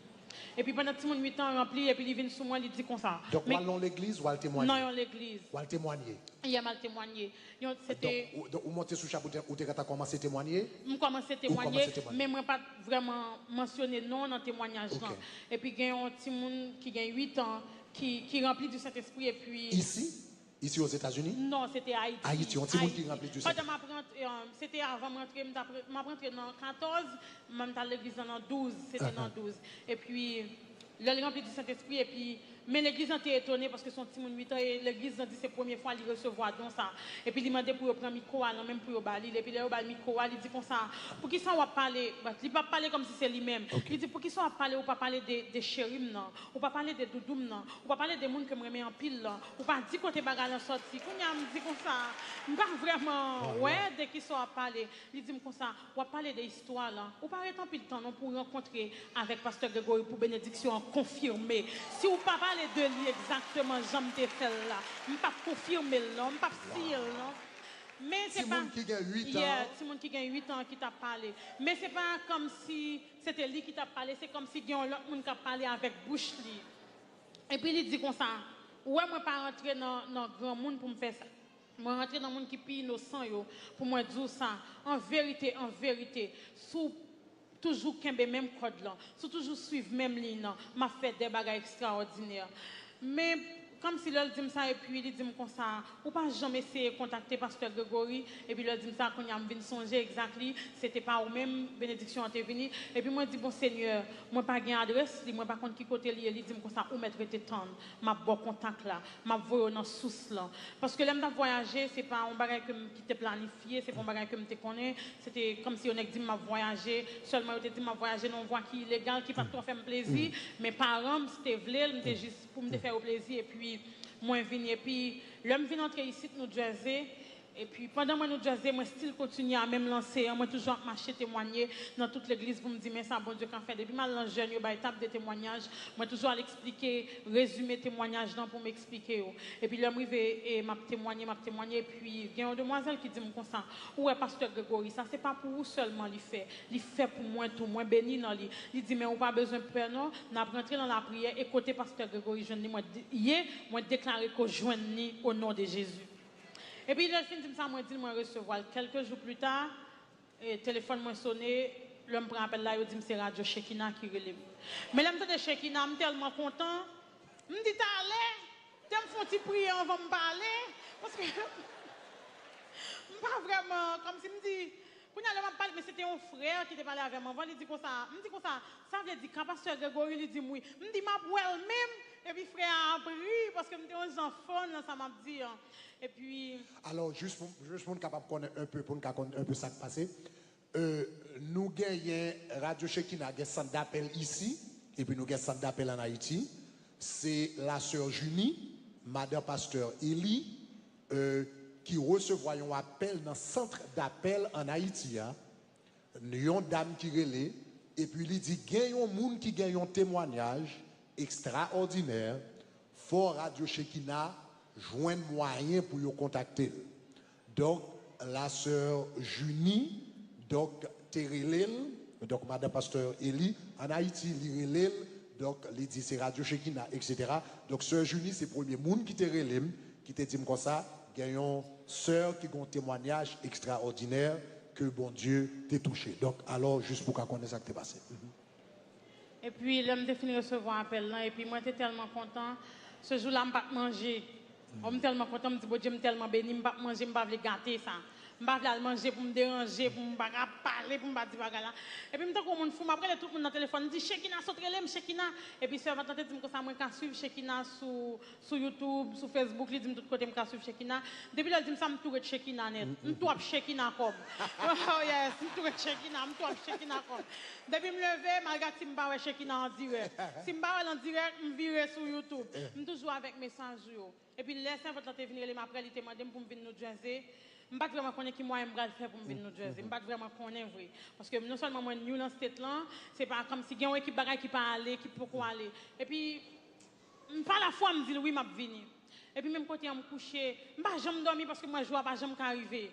Epi pandan timoun uit an ranpli, epi li vin sou mwen, li di konsa. Donk, w al nan yon legliz, w al temwanye? Nan yon legliz. W al temwanye? Yè m al temwanye. Yon, se te Donk, ou, donk, ou monte sou chap, ou te, ou te gentan kòmanse temwanye? M kòmanse temwanye, men mwen pa t vrèman mansyone non nan temwanyaj lan. Epi gen yon timoun ki gen uit an, ki, ki ranpli di Sentespri, epi Isi? Isi Ozetazini? Non, se te Ayiti. Ayiti, yon timoun ki ranpli di Sentespri. Pandan m ap rantre, um, se te avan m rantre, m t ap, m ap rantre nan katòz, men m t al legliz lan nan douz, se te nan douz. Epi, lè l ranpli di Sentespri, epi, men legliz lan te etone paske se yon timoun uit an, e legliz lan di se premye fwa li resevwa don sa. Epi li mande pou yo pran mikwo a nan men l pou yo ba li l. Epi lè yo ba l mikwo a, li di konsa, poukisa w ap pale? But li p ap pale kòmsi se li menm. Li di, poukisa w ap pale, ou pa pale de, de cheri m nan? Ou pa pale de doudou m nan? Ou pa pale de moun ke m renmen anpil lan? Ou pa di kote bagay lan sòti? Kounye a m di konsa, m pa vrèman wè de kisa w ap pale. Li di m konsa, w ap pale de istwa lan. Ou pa ret anpil tan non pou w rankontre avèk pastè Gregory pou benediksyon an konfime. Si w pa pale de li egzakteman jan m te fè l la, m p ap konfime l non, m p ap siyen l non. Men se pa Timoun ki gen uit an. Yeah, timoun ki gen uit an ki t ap pale. Men se pa kòmsi se te li ki t ap pale, se kòmsi gen yon lòt moun k ap pale avèk bouch li. Epi li di konsa, ou wè mwen pa rantre nan, nan granmoun pou m fè sa. Mwen rantre nan moun ki pi inosan yo, pou mwen di w sa, an verite, an verite, si w toujou kenbe menm kòd lan, si w toujou swiv menm liy nan, m ap fè de bagay ekstraòdinè. Men, kòmsi lè l di m sa, epi li di m konsa, ou pa janm eseye kontakte pastè Gregory? Epi lè l di m sa, kounye a m vin sonje, exactly, se te pa ou menm, benediksyon an te vini. Epi mwen di, bon, Senyè, mwen pa gen adrès li, mwen pa konn ki kote li ye. Li di m konsa, ou mèt rete tann, m ap ba w kontak la, m ap voye w nan sous lan. Paske lè m t ap vwayaje, se pa yon bagay ke m ki te planifye, se pa yon bagay ke m te konnen. Se te kòmsi yon nèg di m m ap vwayaje, sèlman yo te di m m ap vwayaje nan yon vwa ki ilegal, ki pa t twò fè m plezi, men paran m, si te vle l, m te jis pou m te fè yo plezi, epi mwen vini. Epi lè m vin antre isit New Jersey, epi pandan mwen New Jersey, mwen still kontinye a menm lanse an, mwen toujou ap mache temwanye nan tout legliz pou m di men sa Bondye ka fè. Depi m al nan jèn, yo bay tab de temwanyaj, mwen toujou al eksplike, rezime temwanyaj lan pou m eksplike yo. Epi lè m rive, e m ap temwanye, m ap temwanye, epi gen yon demwazèl ki di m konsa, ou wè pastè Gregory sa, se pa pou ou sèlman li fè, li fè pou mwen tou, mwen beni nan li. Li di, men ou pa bezwen pè non, n ap rantre nan lapriyè, e kote pastè Gregory jwenn li, mwen de- ye, mwen deklare ke w jwenn li o non de Jezi. Epi lè l fin di m sa, mwen di l mwen resevwa l. Kèlke jou pli ta, e, telefòn mwen sone, lè m pran apèl la, yo di m se radyo Shekina ki rele m. Men lè m tande Shekina, m tèlman kontan, m di talè, te m fè yon ti priye anvan m pale, paske m pa vrèman, kòmsi m di, kounye a lè m ap pale, men se te yon frè ki te pale avè m anvan, li di konsa, m di konsa, sa vle di ka pastè Gregory, li di m wi. M di m ap wè l menm, epi frè a ap ri, paske m te yon jan fun nan sa m ap di an. Epi Alò, jis pou, jis pou n kapab konnen un peu, pou n ka konn un peu sa k pase, euh, nou genyen, Radyo Shekina gen sant dapèl isi, epi nou gen sant dapèl ann Ayiti. Se la sè Junie, madan pastè Eli, euh, ki resevwa yon apèl nan sant dapèl ann Ayiti a, yon dam ki rele, epi li di gen yon moun ki gen yon temwanyaj ekstraòdinè, fò Radyo Shekina jwenn mwayen pou yo kontakte l. Donk, la sè Junie, donk, te rele l, donk, madan pastè Eli, Ann Ayiti, li rele l, donk, li di se Radyo Chekina, etsetera. Donk, Sè Junie se premye moun ki te rele m, ki te di m konsa, gen yon sè ki gen yon temwanyaj ekstraòdinè ke Bondye te touche. Donk, alò, jis pou w ka konnen sa k te pase. Mhm. Epi, lè m te fin resevwa apèl lan, epi mwen te tèlman kontan, se jou la, m pa t manje. Oh, m tèlman kontan, m di, Bondye, m tèlman beni, m p ap manje, m pa vle gate sa. M pa vle al manje pou m deranje, pou m pa ka pale, pou m pa di bagay la. Epi m tankou yon moun fou, m ap rele tout moun nan telefòn, m di, Chekina sot rele m, Chekina. Epi sèvant lan te di m konsa, mwen ka swiv Chekina sou, sou YouTube, sou Facebook, li di m tout kote m ka swiv Chekina. Depi lè l di m sa, m tou ret Chekina nèt. M tou ap Chekina kòb. Oh yes, m tou ret Chekina, m tou ap Chekina kòb. Depi m leve, m al gad si m pa wè Chekina an dirèk. Si m pa wè l an dirèk, m vire sou YouTube. M toujou avèk mesaj ou yo. Epi lè sèvant lan te vin rele m apre, li te mande m pou m vin New Jersey. M pa t vrèman konnen ki mwayen m pral fè pou m vin New Jersey. M pa t vrèman konnen vre. Paske non sèlman mwen new nan state lan, se pa kòmsi gen yon ekip bagay ki pa ale, ki poko ale. Epi, m pa lafwa, m di l wi, m ap vini. Epi menm kote an m kouche, m pa janm dòmi paske m wè jou a pa janm ka rive.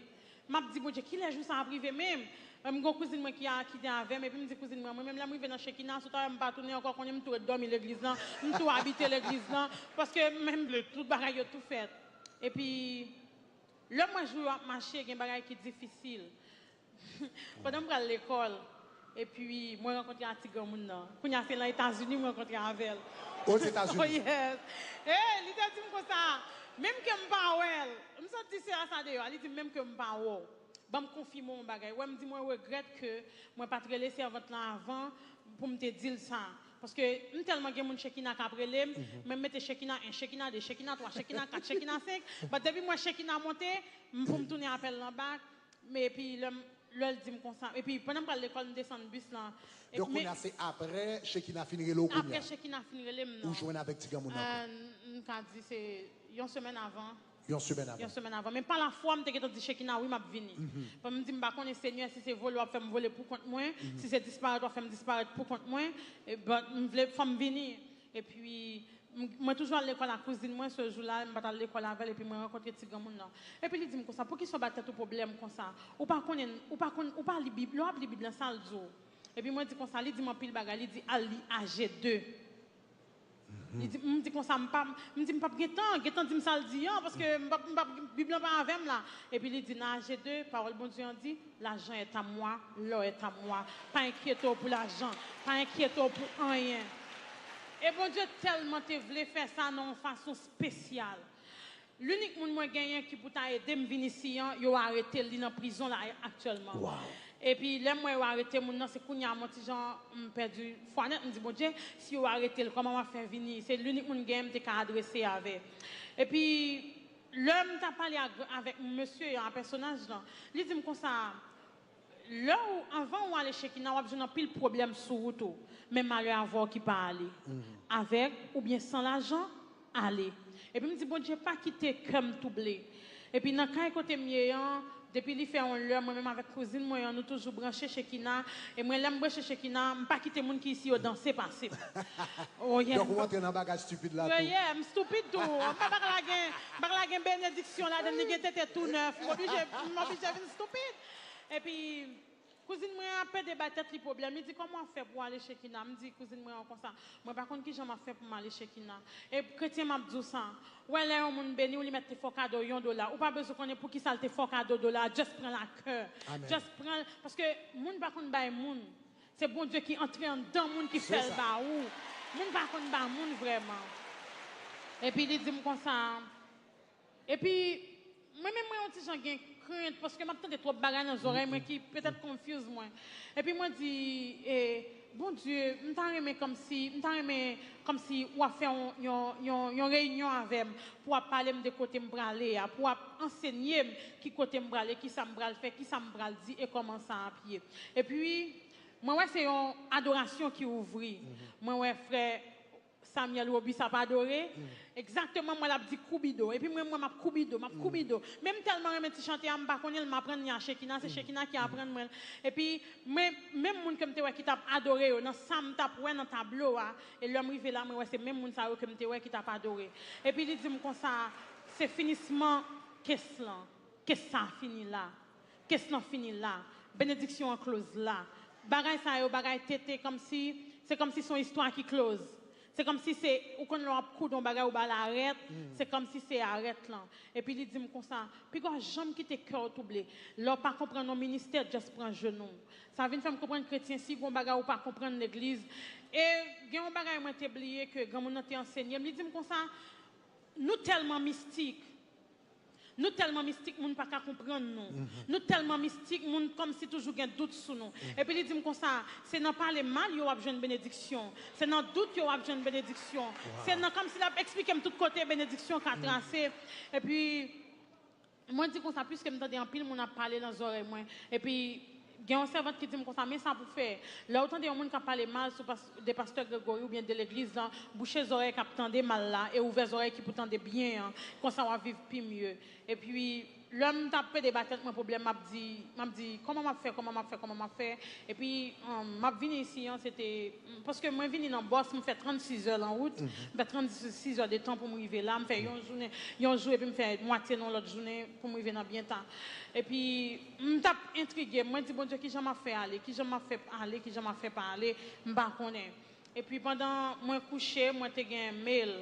M ap di, Bondye, kilè jou sa ap rive menm? M gen yon kouzin mwen ki a, ki te avè m, epi m di kouzin mwen, mwen menm lè m rive nan Chekina, si w ta wè m pa tounen ankò, konnen m tou ret dòmi legliz lan, m tou abite legliz lan, paske menm tout bagay yo tou fèt. Epi, lè m wè jou yo ap mache, gen bagay ki difisil. Pandan m pral lekòl, epi mwen rankontre a ti granmoun nan. Kounye a se nan Etazini m rankontre avè l. Ozetazini? Oh yes. Hey, li te di m konsa, menm ke m pa wè l. M sot di sè a sa deyò, li di m menm ke m pa wè w. Ban m konfime yon bagay. Wè, m di mwen regrèt ke mwen pa t rele sèvant lan avan pou m te di l sa. Paske m tèlman gen moun Chekina k ap rele m, mwen m mete Chekina en, Chekina de, Chekina twa, Chekina kat, Chekina senk. But depi m wè Chekina monte, m pou m tounen apèl lan bak. Men epi lè m, lè l di m konsa. Epi pandan m pral lekòl, m desann bis lan. Donk kounye a se apre Chekina fin rele w kounye a? Apre Chekina fin rele m, non. Ou jwenn avèk ti granmoun nan? Ah, m ka di se yon semèn avan. Yon semèn avan. Yon semèn avan. Men pa lafwa, m te gentan di Chekina, wi, m ap vini. Bon, m di, m pa konnen, Senyè, si se vole w ap fè m vole pou kont mwen, si se disparèt w ap fè m disparèt pou kont mwen, e, but m vle, fò m vini. Epi, m, mwen toujou al lekòl ak kouzin mwen, se jou la, m pa t al lekòl avè l, epi mwen rankontre ti granmoun nan. Epi li di m konsa, poukisa w ba tèt ou pwoblèm konsa? Ou pa konnen, ou pa konn, ou pa li Bib, lè w ap li Bib lan, sa l di w? Epi mwen di konsa, li di m anpil bagay, li di, al li Aje de. Li di, m di konsa, m pa, m di, m p ap gen tan, gen tan di m sa l di an, paske m p ap, m p ap, Bib lan pa avè m la. Epi li di, nan Aje de, pawòl Bondye an di, l'argent est à moi, l'or est à moi. Pa enkyete w pou lajan, pa enkyete w pou anyen. E Bondye tèlman te vle fè sa nan yon fason espesyal. Linik moun mwen genyen ki pou ta ede m vin isi an, yo arete l, li nan prizon la aktyèlman. Epi lè m wè yo arete moun nan, se kounye a mwen ti jan m pèdi fwa nèt, m di, Bondye, si yo arete l, kòman m ap fè vini? Se linik moun m genyen m te ka adrese avè. Epi lè m t ap pale ak, avèk mesye an, a pèsonaj lan, li di m konsa, lè w, anvan w ale Chekina, w ap jwenn anpil pwoblèm sou wout ou, men malè avè w ki pa ale. Avèk oubyen san lajan, ale. Epi m di, Bondye, pa kite kè m twouble. Epi nan kay kote m ye an, depi li fè yon lè, mwen menm avèk kouzin mwen an, nou toujou branche Chekina. E mwen, lè m branche Chekina, m pa kite moun ki isi yo danse pase m. Oh, yeah. Donk, ou antre nan bagay stupid la tou. Yeah, yeah, m stupid tou. M pa, pa ka lage, m pa ka lage benediksyon ladan, li gen tete tou nèf. M oblije, m oblije vin stupid. Epi, kouzin mwen an pede bay tèt li pwoblèm. Li di, kòman w ap fè pou w ale Chekina? M di kouzin mwen an konsa, mwen pa konn kijan m ap fè pou m ale Chekina. E kretyen, m ap di w sa, ou wè lè yon moun beni w, li mèt te fè w kado yon dola. Ou pa bezwen konnen poukisa l te fè w kado dola a, just pran l a kè. Just pran l, paske moun pa konn bay moun. Se Bondye ki antre anndan moun ki fè l ba ou. Moun pa konn ba moun vrèman. Epi li di m konsa, epi, mwen menm mwen yon ti jan gen krent, paske m ap tande twòp bagay nan zòrèy mwen ki petèt confuse mwen. Epi mwen di, e, Bondye, m ta renmen kòmsi, m ta renmen kòmsi w ap fè yon, yon, yon, yon reyinyon avè m, pou w ap pale m de kote m prale a, pou w ap ansenye m ki kote m prale, kisa m pral fè, kisa m pral di e kòman sa ap ye. Epi, mwen wè se yon adorasyon ki ouvri. Mwen wè frè Samuel Robis ap adore. Egzakteman, mwen l ap di koubido. Epi mwen, mwen m ap koubido, m ap koubido. Men m tèlman renmen ti chante a, m pa konnen l, m aprann li a Chekina, se Chekina ki aprann mwen l. Epi mwen, menm moun ke m te wè ki t ap adore yo, nan sa m t ap wè nan tablo a, e lè m rive la, mwen wè se menm moun sa yo ke m te wè ki t ap adore. Epi li di m konsa, se finisman kes lan. Kes sa fini la. Kes lan fini la. Benediksyon an close la. Bagay sa yo, bagay tete, kòmsi Se kòmsi se yon istwa ki close. Se kòmsi se, ou konn lè w ap koud yon bagay ou ba l arèt, se kòmsi se arèt lan. Epi li di m konsa, "Piga w janm kite kè w twouble. Lè w pa konprann yon ministè, just pran jenou w." Sa vin fè m konprann kretyen, si gon bagay ou pa konprann legliz. E gen yon bagay mwen te bliye ke granmoun nan te ansenye m, li di m konsa, "Nou tèlman mistik. Nou tèlman mistik, moun pa ka konprann nou. Nou tèlman mistik, moun kòmsi toujou gen dout sou nou." Epi li di m konsa, "Se nan pale mal yo w ap jwenn benediksyon. Se nan dout yo w ap jwenn benediksyon." Se nan, kòmsi l ap eksplike m tout kote benediksyon ka trase. Epi, mwen di konsa, piske m tande anpil moun ap pale nan zòrèy mwen, epi gen yon sèvant ki di m konsa, "Men sa pou fè. Lè w tande yon moun k ap pale mal sou pas-, de pastè Gregory oubyen de legliz lan, bouche zòrèy k ap tande mal la e ouvè zòrèy ki pou tande byen an. Konsa w ap viv pi mye." Epi, lè m t ap pede ba tèt mwen pwoblèm, m ap di, m ap di, "Kòman m ap fè, kòman m ap fè, kòman m ap fè?" Epi, um, m ap vini isi an, se te, paske mwen vini nan Bòs, m fè trannsis zè lan wout, m fè trannsis zè de tan pou m rive la, m fè yon jounen, yon jou, epi m fè mwatye nan yon lòt jounen pou m rive nan byen ta. Epi, m t ap entrige, mwen di, "Bondye, kijan m ap fè ale? Kijan m ap fè ale? Kijan m ap fè pa ale?" M pa konnen. Epi, pandan mwen kouche, mwen te gen mail.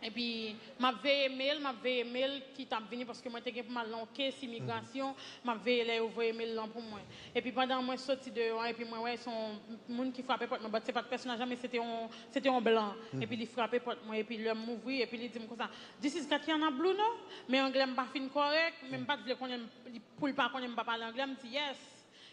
Epi, m ap veye mail, m ap veye mail ki t ap vini, paske mwen te gen pou m al nan yon case imigrasyon, m ap veye lè yo voye mail lan pou mwen. Epi, pandan mwen soti deyò a, epi mwen wè se yon moun ki frape pòt mwen, but se pa t pèsonaj lan, men se te yon, se te yon blan. Epi, li frape pòt mwen, epi lè m ouvri, epi li di m konsa, "This is Katiana Bluno," men anglè m pa fin kòrèk, men m pa t vle konnen, li, pou l pa konnen m pa pale anglè, m di, "Yes."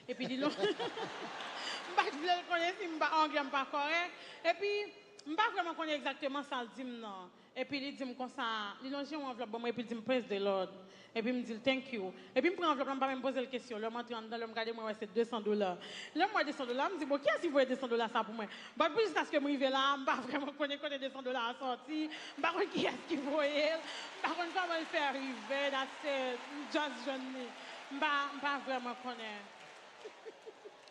Epi li lon-, m pa t vle l konnen si m pa, anglè m pa kòrèk. Epi, m pa vrèman konnen egzakteman sa l di m nan. Epi li di m konsa, li lonje yon anvlòp ban mwen, epi li di m, "Praise the Lord." Epi m di l, "Thank you." Epi m pran anvlòp la, m pa menm poze l kesyon. Lè m antre anndan, lè m gade, mwen wè se de san dola. Lè m wè de san dola, m di, "Bon, kiyès ki voye de san dola sa pou mwen?" But pou jiskaske m rive la, m pa vrèman konnen kote de san dola a sòti. M pa konn kiyès ki voye l. M pa konn kòman l fè rive. That's it. M just jwenn li. M pa, m pa vrèman konnen.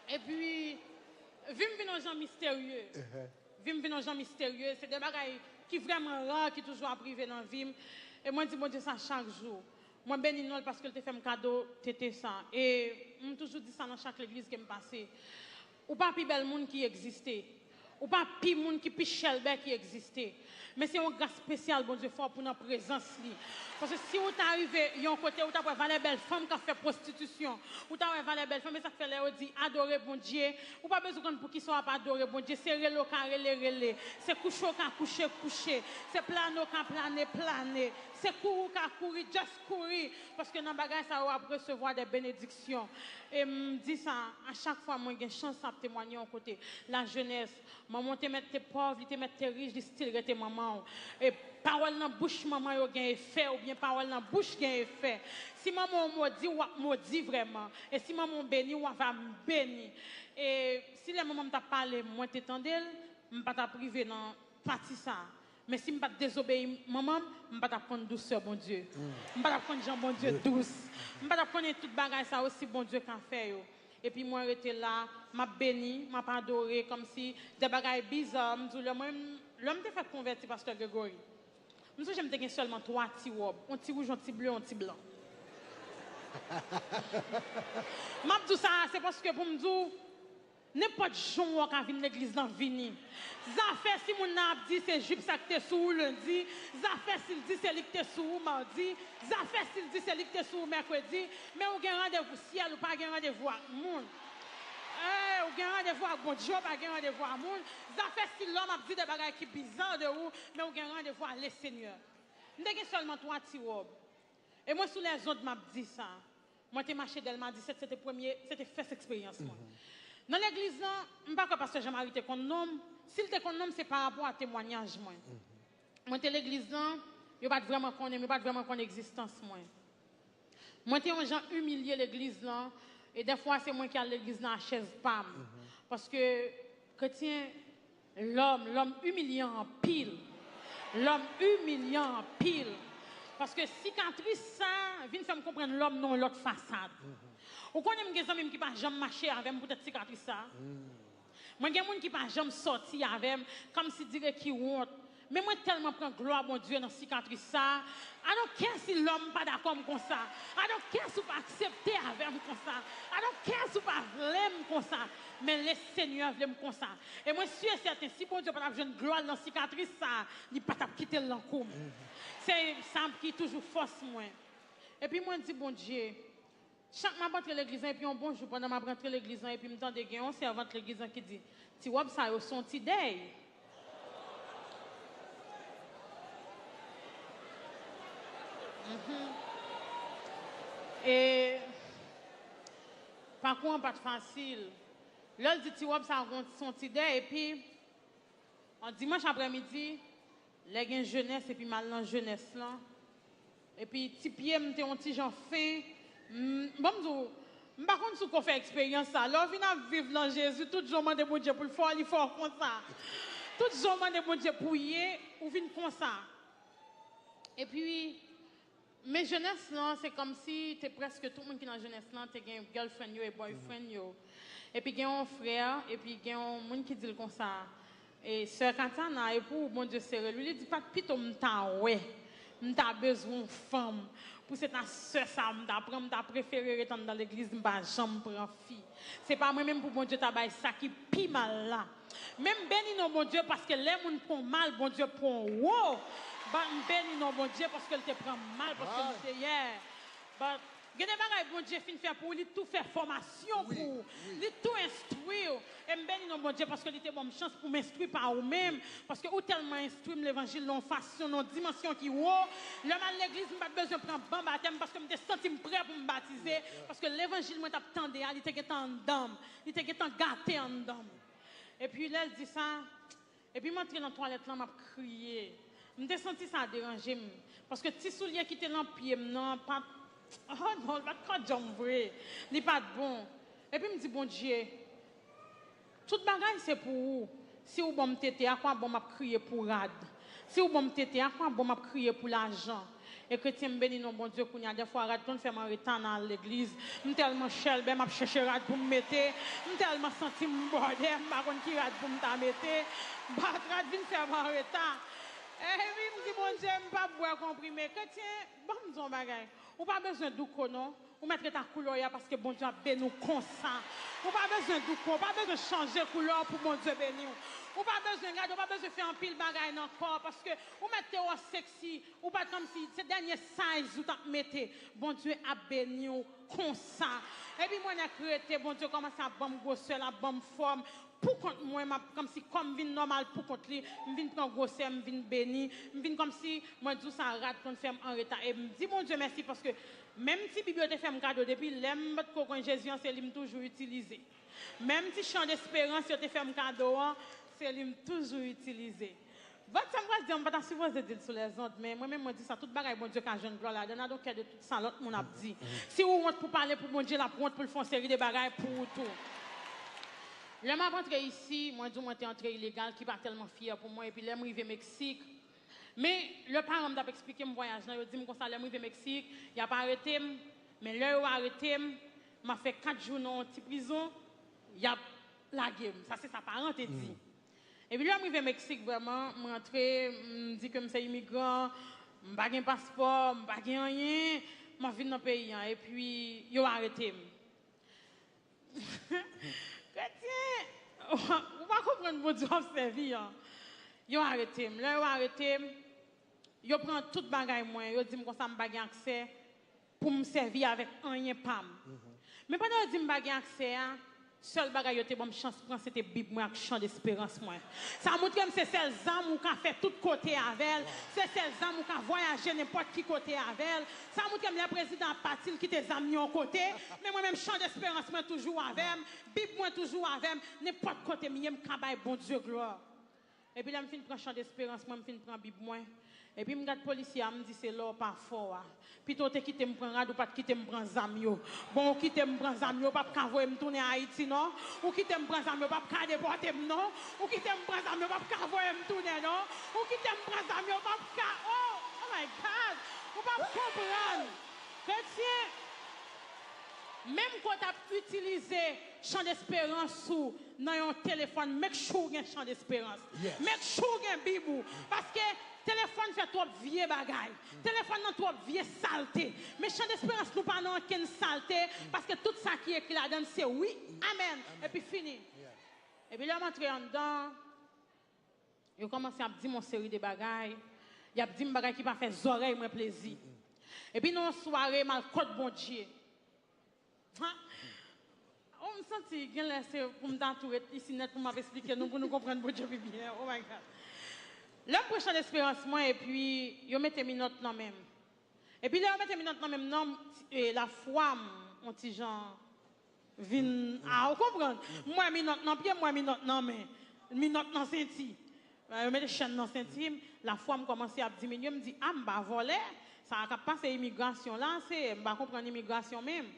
Epi, vi m vin yon jan misterye. Vi m vin yon jan misterye. Se de bagay ki vrèman ra ki toujou ap rive nan vi m. E mwen di Bondye sa chak jou. Mwen beni non l paske l te fè m kado tete sa. E m toujou di sa nan chak legliz ke m pase. Ou pa pi bèl moun ki egziste. Ou pa pi moun ki pi chèlbè ki egziste. Men se yon gras espesyal Bondye fè w pou nan prezans li. Paske si w ta rive yon kote, ou t ap wè valè bèl fanm k ap fè pwostitisyon. Ou ta wè valè bèl fanm, e sa k fè lè yo di adore Bondye, ou pa bezwen konn poukisa w ap adore Bondye. Se rele w ka rele, rele. Se kouche w ka kouche, kouche. Se plane w ka plane, plane. Se kouri w ka kouri, just kouri. Paske nan bagay sa yo, w ap resevwa de benediksyon. E m di sa, a chak fwa mwen gen chans ap temwanye yon kote. Lajenès, manman w te mèt te pòv, li te mèt te rich, li still rete manman w. E pawòl nan bouch manman yo gen efè, oubyen pawòl nan bouch gen efè. Si manman w modi, w ap modi vrèman. E si manman w beni, w ap beni. E si lè manman m t ap pale, mwen te tande l, m pa t ap rive nan pati sa. Men si m pa t dezobeyi manman m, m pa t ap konn dousè Bondye. M pa t ap konn jan Bondye dous. M pa t ap konnen tout bagay sa yo si Bondye ka fè yo. Epi mwen rete la, m ap beni, m ap adore, kòmsi de bagay biza, m di w, lè mwen, lè m te fèk konvèti, Pastè Gregory, m sonje m te gen sèlman twa ti wòb, yon ti wouj, yon ti ble, yon ti blan. M ap di w sa, se paske pou m di w, nenpòt jan w ka vin legliz lan, vini. Zafè si moun nan ap di se jip sa k te sou ou lendi, zafè si l di se li k te sou ou madi, zafè si l di se li k te sou ou mèkredi, men ou gen randevou syèl, ou pa gen randevou ak moun. Ey, ou gen randevou ak Bondye, ou pa gen randevou ak moun. Zafè si lòm ap di de bagay ki biza de ou, men ou gen randevou ak Lesenyè. M te gen sèlman twa ti wòb. E mwen sou lèzond m ap di sa. Mwen te mache Dèlma disèt, se te premye, se te fès eksperyans mwen. Nan legliz lan, m pa kwè pastè Jean Marie te konn non m. Si l te konn non m, se pa rapò a temwanyaj mwen. Mwen te legliz lan, yo pa t vrèman konnen m, yo pa t vrèman konn egzistans mwen. Mwen te yon jan imilye legliz lan, e dèfwa se mwen ki al legliz lan a chèz pa m. Paske kretyen, lòm, lòm imilyan anpil. Lòm imilyan anpil. Paske sikatris sa vin fè m konprann lòm nan yon lòt fasad. Ou konnen m gen zanmi m ki pa janm mache avè m poutèt sikatris sa. Mwen gen moun ki pa janm sòti avè m, kòmsi dire ki wont. Men mwen tèlman pran glwa Bondye nan sikatris sa a. I don't care si lòm pa dakò m konsa. I don't care si w pa aksepte avè m konsa. I don't care si w pa vle m konsa. Men Lesenyè vle m konsa. E mwen si e sèten, si Bondye pa t ap jwenn glwa l nan sikatris sa a, li pa t ap kite l nan kou m. Se sa ki toujou fòs mwen. Epi mwen di Bondye, chak m ap antre legliz lan, epi yon bon jou, pandan m ap rantre legliz lan, epi m tande gen yon sèvant legliz lan ki di, "Ti wòb sa yo se yon ti dèy." Mhm. E pakou an pa t fasil. Lè l di ti wòb sa yo se yon ti dèy, epi yon dimanch aprèmidi, lè gen jenès epi m al nan jenès lan, epi ti pye m te yon ti jan fen. M, bon, m di w, m pa konn si w ko fè eksperyans sa. Lè w vin ap viv nan Jezi, tout jan w mande Bondye pou l fè w, li fè w konsa. Tout jan w mande Bondye pou w ye, ou vin konsa. Epi, men jenès lan, se kòmsi te prèske tout moun ki nan jenès lan te gen girlfriend yo e boyfriend yo. Epi gen yon frè, epi gen yon moun ki di l konsa, e, "Sè Katana, e pou ou Bondye sere l, wi." Li di, "Pa t pito m ta wè, m ta bezwen yon fanm. Pou se ta sè sa a m ta pran, m ta prefere ret anndan legliz, m pa janm pran fi. Se pa mwen menm pou Bondye ta bay sa ki pi mal la." Men m beni non Bondye paske lè moun pran w mal, Bondye pran w wo. But m beni non Bondye paske l te pran m mal, paske m te, yeah. But gen de bagay Bondye fin fè pou ou, li tou fè fòmasyon pou ou. Li tou enstwi w. E m beni non Bondye paske li te ban m chans pou m enstwi pa ou menm. Paske ou tèlman enstwi m levanjil nan yon fasyon, nan yon dimansyon ki wo. Lè m al legliz, m pa t bezwen pran ban batè m paske m te santi m prè pou m batize. Paske levanjil mwen t ap tande a, li te gentan anndan m. Li te gentan gate anndan m. Epi lè l di sa, epi m antre nan twalèt lan, m ap kriye. M te santi sa deranje m. Paske ti soulye ki te nan pye m nan pa t, oh non, li pa t kòdjan m vre. Li pa t bon. Epi m di, "Bondye, tout bagay se pou ou. Si ou ban m tete a, kwa bon m ap kriye pou rad? Si ou ban m tete a, kwa bon m ap kriye pou lajan?" E kretyen, m beni non Bondye kounye a, dèfwa rad konn fè m an reta nan al legliz. M tèlman chèlbè, m ap chèche rad pou m mete. M tèlman santi m bòdè, m pa konn ki rad pou m ta mete. Bat rad vin fè m an reta. Epi m di, "Bondye, m p ap bwè konprime." Kretyen, ban m di w yon bagay. Ou pa bezwen douko, non. Ou mèt ret ak koulè w ye a paske Bondye ap beni w konsa. Ou pa bezwen douko, ou pa bezwen chanje koulè w pou Bondye beni w. Ou pa bezwen gade, ou pa bezwen fè anpil bagay nan kò w paske ou mèt te wè w seksi, ou pa t kòmsi se dènye size ou t ap mete. Bondye ap beni w konsa. Epi mwen nèk rete, Bondye kòmanse ap ban m gwosè, l ap ban m fòm. Pou kont mwen, m ap kòmsi kò m vin nòmal pou kont li, m vin pran gwosè, m vin beni, m vin kòmsi, mwen di w sa, rad konn fè m an reta. E m di Bondye mèsi paske menm ti bib yo te fè m kado, depi lè m potko konn Jezi an, se li m toujou itilize. Menm ti chan desperans yo te fè m kado an, se li m toujou itilize. But sa m pral di an, m pa ta sipoze di l sou lèzond, men mwen menm mwen di sa, tout bagay Bondye ka jwenn glwa ladan l, I don't care de tout sa lòt moun ap di. Si ou wont pou pale pou Bondye, l ap wont pou l fè yon seri de bagay pou ou tou. Lè m ap antre isi, mwen di w mwen te antre ilegal, ki pa tèlman fyè pou mwen, epi lè m rive Meksik, men lè paran m t ap eksplike m vwayaj lan, yo di m konsa, lè m rive Meksik, y ap arete m, men lè yo arete m, m ap fè kat jou nan yon ti prizon, y ap lage m. Sa se sa paran te di. Epi lè m rive Meksik, vrèman, m rantre, m di ke m se imigran, m pa gen paspò, m pa gen anyen, m ap vin nan peyi an, epi yo arete m. Kretyen, ou pa konprann Bondye w ap sèvi an. Yo arete m. Lè yo arete m, yo pran tout bagay mwen. Yo di m konsa m pa gen aksè pou m sèvi avèk anyen pa m. Men pandan yo di m pa gen aksè a, sèl bagay yo te ban m chans pran, se te bib mwen ak chan desperans mwen. Sa montre m se sèl zam ou ka fè tout kote avè l, se sèl zam ou ka vwayaje nenpòt ki kote avè l. Sa montre m lè prezidan ap pati, l kite zam li yon kote, men mwen menm chan desperans mwen toujou avè m, bib mwen toujou avè m, nenpòt kote m ye, m ka bay Bondye glwa. Epi lè m fin pran chan desperans mwen, m fin pran bib mwen. Epi m gad polisye a, m di, "Se lè w pa fò a. Pito w te kite m pran rad, ou pa t kite m pran zam yo. Bon, ou kite m pran zam yo, ou p ap ka voye m tounen Ayiti non. Ou kite m pran zam yo, ou p ap ka depòte m non. Ou kite m pran zam yo, ou p ap ka voye m tounen non. Ou kite m pran zam yo, ou p ap ka, oh, oh my God, ou p ap konprann." Kretyen, menm ke w t ap itilize chan desperans ou, nan yon telefòn, make sure w gen Chan Desperans. Yes. Make sure w gen Bib ou. Paske telefòn fè twòp vye bagay. Telefòn nan twòp vye salte. Men Chan Desperans nou pa nan ankenn salte, paske tout sa ki ekri ladan l se wi, amèn, epi fini. Epi lè m antre anndan, yo kòmanse ap di m yon seri de bagay. Y ap di m bagay ki pa fè zòrèy mwen plezi. Epi nan yon sware, m al kot Bondye. Ha? Oh, m santi genlè se pou m ta tou ret isi nèt pou m ap esplike nou, pou nou konprann Bondye pi byen. Oh my God. Lè m pran Chan Desperans mwen, epi yo mete minòt nan men m. Epi lè yo mete minòt nan men m nan, e, lafwa m, yon ti jan vin, a, ou konprann? M wè minòt nan pye m, m wè minòt nan men, minòt nan senti. Yo mete chèn nan senti m, lafwa m kòmanse ap diminye, m di, a, m pa vòlè, sa k ap pase imigrasyon la, se, m pa konprann imigrasyon menm.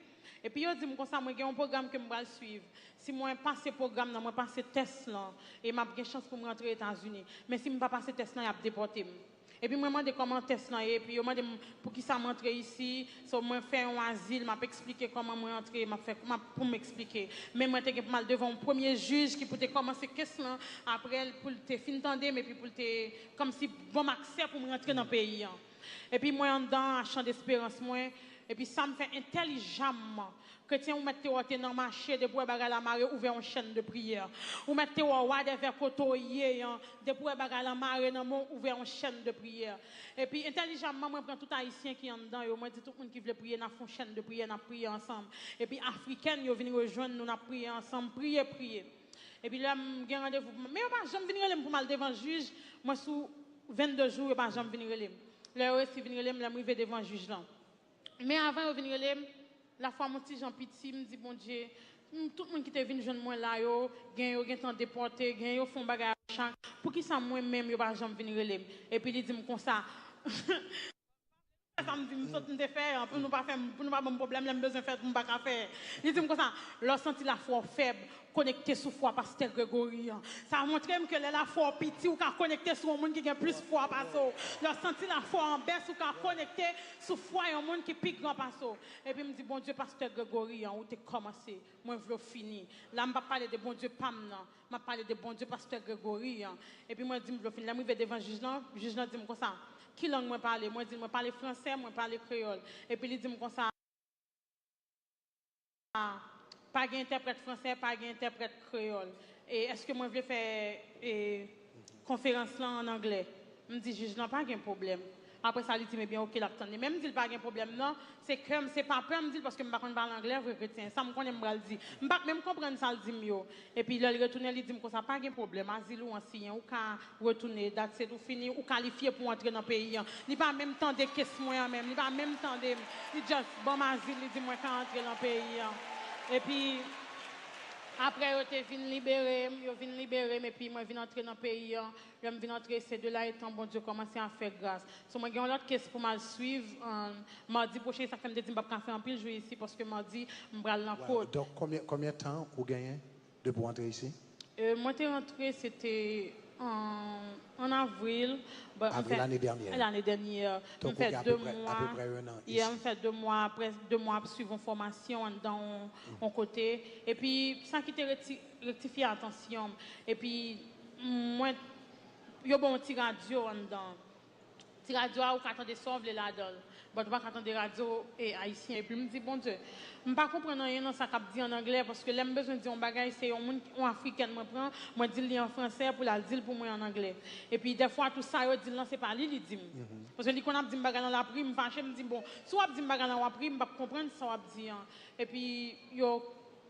Epi yo di m konsa, mwen gen yon pwogram ke m pral swiv. Si mwen pase pwogram nan, mwen pase tès lan, e m ap gen chans pou m rantre Etazini. Men si m pa pase tès lan, y ap depòte m. Epi mwen mande kòman tès lan ye, epi yo mande m poukisa m antre isi, so mwen fè yon azil, m ap eksplike kòman mwen antre, m ap fè, m ap, pou m eksplike. Men mwen te gen pou m al devan yon premye jij ki pou te kòmanse kes lan, apre l pou l te fin tande m, epi pou l te kòmsi ban m aksè pou m rantre nan peyi an. Epi mwen anndan a Chan Desperans mwen, epi sa m fè entèlijamman. Kretyen ou mèt te wè w te nan mache, depi w wè bagay la mare, ouvè yon chèn de priyè. Ou mèt te wè w a dèvè kote w ye an, depi w wè bagay la mare nan men w, ouvè yon chèn de priyè. Epi entèlijamman, mwen pran tout Ayisyen ki anndan yo, mwen di tout moun ki vle priye, n ap fè yon chèn de priyè, n ap priye ansanm. Epi Afrikèn yo vin rejwenn nou, n ap priye ansanm, priye, priye. Epi lè m gen randevou, men yo pa janm vin rele m pou m al devan jij, mwen sou vennde jou, yo pa janm vin rele m. Lè yo resi vin rele m, lè m rive devan jij lan. Men avan yo vin rele m, lafwa m yon ti jan piti, m di, Bondye, m, tout moun ki te vin jwenn mwen la yo, gen yo gentan depòte, gen yo fè yon bagay a chak. Poukisa mwen menm yo pa janm vin rele m? Epi li di m konsa, sa m di m sot m te fè an, pou nou pa fè m, pou nou pa ban m pwoblèm, lè m bezwen fè pou m pa ka fè. Li di m konsa, lè w santi lafwa w fèb, konekte sou fwa pastè Gregory an. Sa montre m ke lè lafwa w piti, ou ka konekte sou yon moun ki gen plis fwa pase w. Lè w santi lafwa w an bès, ou ka konekte sou fwa yon moun ki pi gran pase w. Epi m di, Bondye, pastè Gregory an, ou te kòmanse. Mwen vle w fini. La, m p ap pale de Bondye pa m nan. M ap pale de Bondye pastè Gregory an. Epi mwen di, m vle w fini. Lè m rive devan jij lan, jij lan di m konsa, ki lang mwen pale? Mwen di l, mwen pale fransè, mwen pale kreyòl. Epi li di m konsa, pa gen entèprèt fransè, pa gen entèprèt kreyòl. E èske mwen vle fè, e, konferans lan ann anglè? M di jij lan, pa gen pwoblèm. Apre sa, li di m, ebyen, oke, l ap tann li. Men m di l, pa gen pwoblèm, non. Se kè m, se pa pè m di l, paske m pa konn pale anglè, vre kretyen. Sa m konnen m pral di. M pa t menm konprann sa l di m yo. Epi lè l retounen, li di m konsa, pa gen pwoblèm, azil ou an siyen, ou ka retounen, that's it, ou fini, ou kalifye pou w antre nan peyi an. Li pa menm tande kes mwen an menm, li pa menm tande m. Li just ban m azil, li di mwen ka antre nan peyi an. Epi, apre yo te vin libere m, yo vin libere m, epi mwen vin antre nan peyi an. Lè m vin antre, se de la etan Bondye kòmanse a fè gras. So, mwen gen yon lòt kes pou m al swiv, um, madi pwochen, sa k fè m te di m p ap ka fè anpil jou isi, paske madi, m pral nan kot. Donk, konbyen, konbyen tan ou genyen depi w antre isi? E, mwen te rantre, se te an, an avril. But m Avril fè- ane dènyè. Lane dènyè. Donk, M fè ou gen de apeprè, mwa. Apeprè yon an Yeah, isi. M fè de mwa, prèske de mwa ap swiv yon fòmasyon anndan yon, yon kote. Epi, sa ki te reti- rektifye atansyon m. Epi, mwen, yo ban yon ti radyo anndan. Ti radyo a, ou ka tande sa w vle ladan l. But ou pa ka tande radyo e ayisyen. Epi m di, Bondye, m pa konprann anyen nan sa k ap di an anglè, paske lè m bezwen di yon bagay, se yon moun, yon afrikèn mwen pran, mwen di l li an fransè pou l al di l pou mwen an anglè. Epi dèfwa tou sa yo di l lan, se pa li, li di m. Paske li konn ap di m bagay lan, l ap ri, m fache, m di, bon, si w ap di m bagay lan, w ap ri, m p ap konprann sa w ap di an. Epi yo,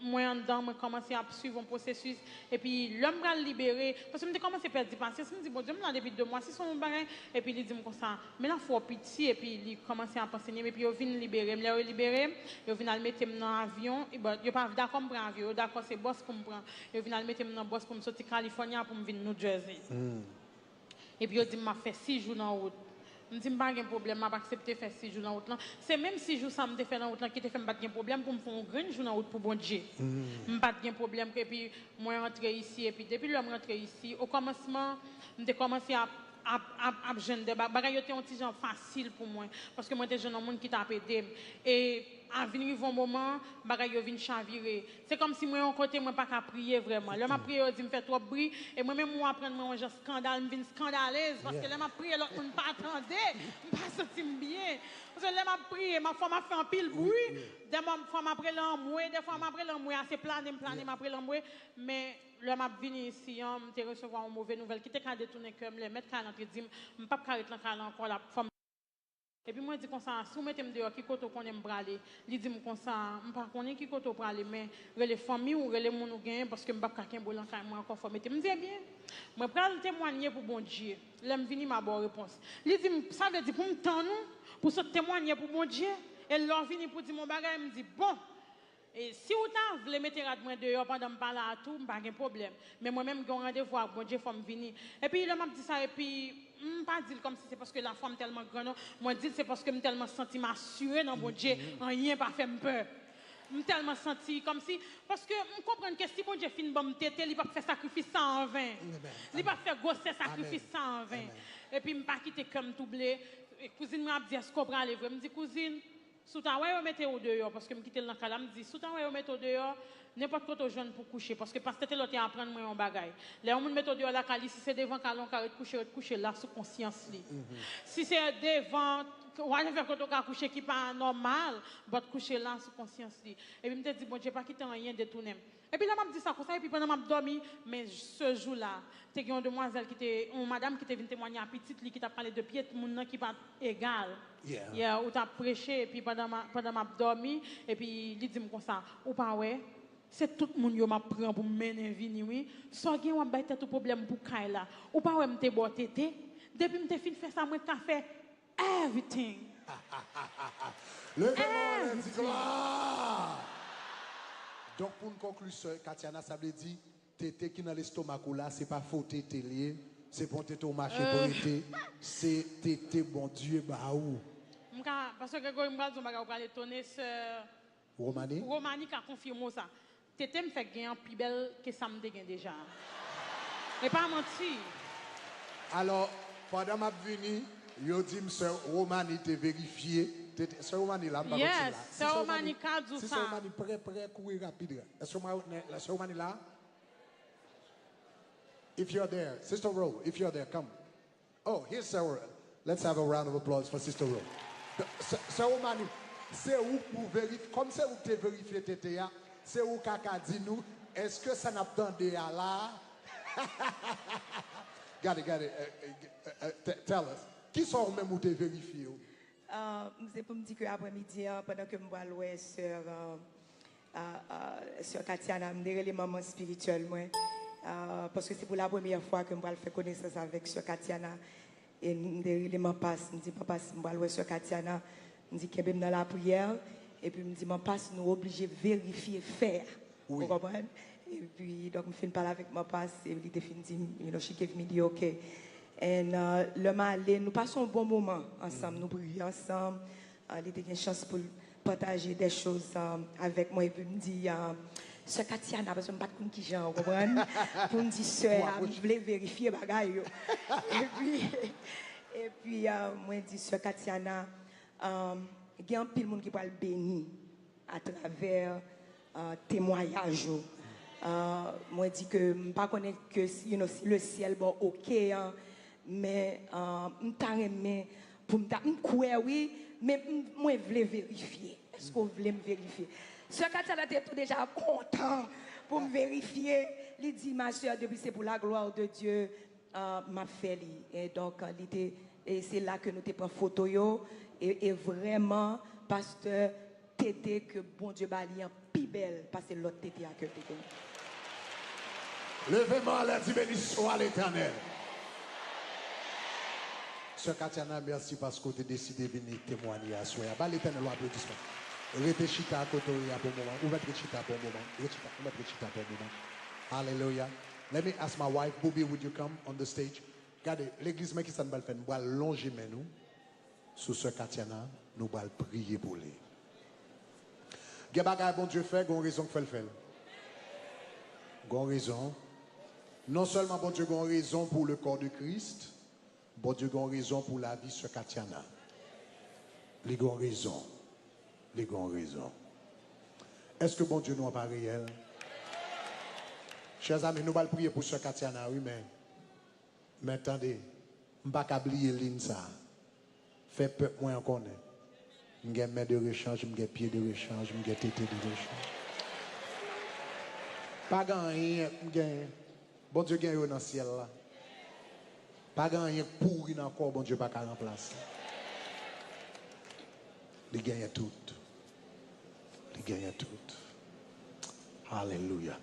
mwen anndan, mwen kòmanse ap swiv yon pwosesis. Epi lè m pral libere, paske m te kòmanse pèdi pasyans, m di, Bondye, m la depi de mwa, si se yon bagay. Epi li di m konsa, men lafwa w piti, epi li kòmanse ap ansenye m, epi yo vin libere m. Lè yo libere m, yo vin al mete m nan avyon. E bon, yo pa dakò m pran avyon, yo dakò se bòs pou m pran. Yo vin al mete m nan bòs pou m soti California pou m vin New Jersey. Epi yo di m m ap fè sis jou nan wout. M di m pa gen pwoblèm, m ap aksepte fè sis jou nan wout lan. Se menm sis jou sa m te fè nan wout lan ki te fè m pa t gen pwoblèm pou m fè yon grenn jou nan wout pou Bondye. M pa t gen pwoblèm, epi mwen rantre isi, epi depi lè m rantre isi, okòmansman, m te kòmanse ap ap, ap, ap jwenn de ba-, bagay yo te yon ti jan fasil pou mwen, paske mwen te jwenn yon moun ki t ap ede m. E a vin rive yon moman, bagay yo vin chavire. Se kòmsi mwen yon kote mwen pa ka priye vrèman. Lè m ap priye, yo di m fè twòp bri, e mwen menm ou aprann mwen yon jan skandal, m vin skandalez, paske lè m ap priye, lòt moun pa tande, m pa santi m byen. Paske lè m ap priye, m ap, fò m ap fè anpil bri, dè m, fò m ap rele anmwe, dèfwa m ap rele anmwe, a se plane m plane, m ap rele anmwe, men lè m ap vini isi an, m te resevwa yon move nouvèl ki te ka detounen kè m, lè mèt kay lan te di m, m p ap ka ret nan kay lan ankò, l ap, fò m Epi mwen di konsa, si w mete m deyò, ki kote w konnen m prale? Li di m konsa, m pa konnen ki kote w prale, men rele fanmi w, rele moun ou genyen, paske m p ap ka kenbe w lan kay mwen ankò, fò w mete m. M di, ebyen, mwen pral temwanye pou Bondye. Lè m vini, m a ba w repons. Li di m, sa vle di pou m tann ou, pou w sot temwanye pou Bondye, e lè w vini pou di m yon bagay, m di, bon, E si w ta vle mete rad mwen deyò pandan m pa la a tou, m pa gen pwoblèm. Men mwen menm, m gen yon randevou ak Bondye, fò m vini. Epi lè m ap di sa, epi m pa di l kòmsi se paske lafwa m tèlman gran, non. Mwen di l se paske m tèlman santi m asire nan Bondye, anyen pa fè m pè. M tèlman santi kòmsi, paske m konprann ke si Bondye fin ban m tete, li p ap fè sakrifis sa a anven. Li p ap fè gwosè sakrifis sa a anven. Epi m pa kite kè m twouble. E kouzin mwen ap di, èske w prale vre? M di, kouzin, Si w ta wè yo mete w deyò, paske m kite l nan kay la, m di, si w ta wè yo mete w deyò, nenpòt kote w jwenn pou kouche, paske pastè Telò te aprann mwen yon bagay. Lè yon moun mete w deyò lakay li, si se devan kay la w ka ret kouche, ret kouche la sou konsyans li. Si se devan, whatever kote w ka kouche ki pa nòmal, but kouche la sou konsyans li. Epi m te di, Bondye pa kite anyen detounen m. Epi lè m ap di sa konsa, epi pandan m ap dòmi, men se jou la, te gen yon demwazèl ki te, yon madanm ki te vin temwanye a pitit li, ki t ap pale de pye moun nan ki pa t egal. Yeah, ou t ap preche, epi pandan m a, pandan m ap dòmi, epi li di m konsa, ou pa wè, se tout moun yo m ap pran pou m mennen vini, wi. Sa w gen, w ap bay tèt ou pwoblèm pou kay la. Ou pa wè m te ba w tete? Depi m te fin fè sa, mwen ka fè Everything. Leve men w anlè, di glwa. Donk, pou n konkli, sè Katiana, sa vle di, tete ki nan lestomak ou la, se pa fo tete l ye, se pa yon tete w mache prete, se tete Bondye ba ou. M ka, pastè Gregory, m pral di w yon bagay, ou pral etone, sè Romani? Romani ka konfime w sa. Tete m fèk gen an pi bèl ke sa m te gen deja a. E pa manti. Alò, pandan m ap vini, yo di m sè Romani te verifye tete. Sè Romani la, m pa konn si l la. Yes, sè Romani ka di w sa. Si sè Romani prè, prè, kouri rapid. Èske sè Romani la? If you're there, Sister Ro, if you're there, come. Oh, here's Sarah. Let's have a round of applause for Sister Ro. Sè Romani, se ou k pou verifye, kòm se ou k te verifye tete a, se ou k ka di nou, èske sa n ap tande a la a? Gade, gade, eh, eh, eh, eh, te- tell us. Kisa ou menm ou te verifye ou? Ah, se pou m di ke aprèmidi an, pandan ke m pral wè sè, ah, ah, ah, sè Katiana, m te rele manman espirityèl mwen, ah, paske se pou la premyè fwa ke m pral fè konesans avèk sè Katiana. E m te rele Manpas, m di, Manpas, m pral wè sè Katiana. M di, kenbe m nan lapriyè. Epi m di, Manpas, nou oblije verifye fè a. Ou konprann? Epi, donk, m fin pale avèk Manpas, e li te fin di m, you know, she gave me the okay. And, uh, lè m ale, nou pase yon bon moman ansanm, nou priye ansanm. Uh, li te gen chans pou l pataje de choz, uh, avèk mwen, epi m di, uh, sè Katiana, paske m pa t konn kijan, ou konprann? Pou m di sè a, m vle verifye bagay yo. Epi, epi, uh, mwen di, sè Katiana, uh, gen anpil moun ki pral beni atravè, ah, temwayaj ou. Ah, mwen di ke m pa konnen ke, you know, si le syèl ba w oke an, men, ah, m ta renmen pou m ta, m kwè wi, men m- mwen vle verifye. Èske w vle m verifye? Sè Katiana te tou deja kontan pou m verifye. Li di, ma sè, depi se pou la gloire de Dieu, ah, m ap fè li. E donk, li te, e se la ke nou te pran foto yo. E, e vrèman, pastè, tete ke Bondye ba li an pi bèl pase lòt tete a ke l te genyen. Leve men anlè, di, béni soit l'Éternel. Sè Katiana, mèsi paske w te deside vini temwanye aswè a. Ba Letènèl yon aplodisman. Rete chita kote w ye a pou yon moman. Ou mèt ret chita pou yon moman. Ret chita, ou mèt ret chita pou yon moman. Alelouya. Let me ask my wife, Booby, would you come on the stage? Gade, legliz, men kisa n pral fè. Nou pral lonje men nou sou sè Katiana, nou pral priye pou li. Gen bagay Bondye fè, gen yon rezon k fè l fè l. Gen yon rezon. Non sèlman Bondye gen yon rezon pou le corps de Christ, Bondye gen yon rezon pou lavi sè Katiana. Li gen yon rezon. Li gen yon rezon. Èske Bondye nou an pa reyèl? Chèzami, nou pral priye pou sè Katiana, wi, men, men tande, m pa ka bliye liy sa. Fè pèp mwen an konnen. M gen men de rechanj, m gen pye de rechanj, m gen tete de rechanj. Pa gen anyen m genyen. Bondye gen yo nan syèl la. Pa gen anyen k pouri nan kò w Bondye pa ka ranplase. Li genyen tout. Li genyen tout. Alelouya.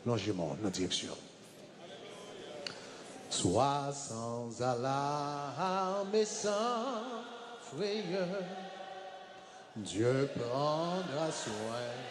Lonje men w nan direksyon. Sois sans alarme et sans frayeur, Dieu prendra soin.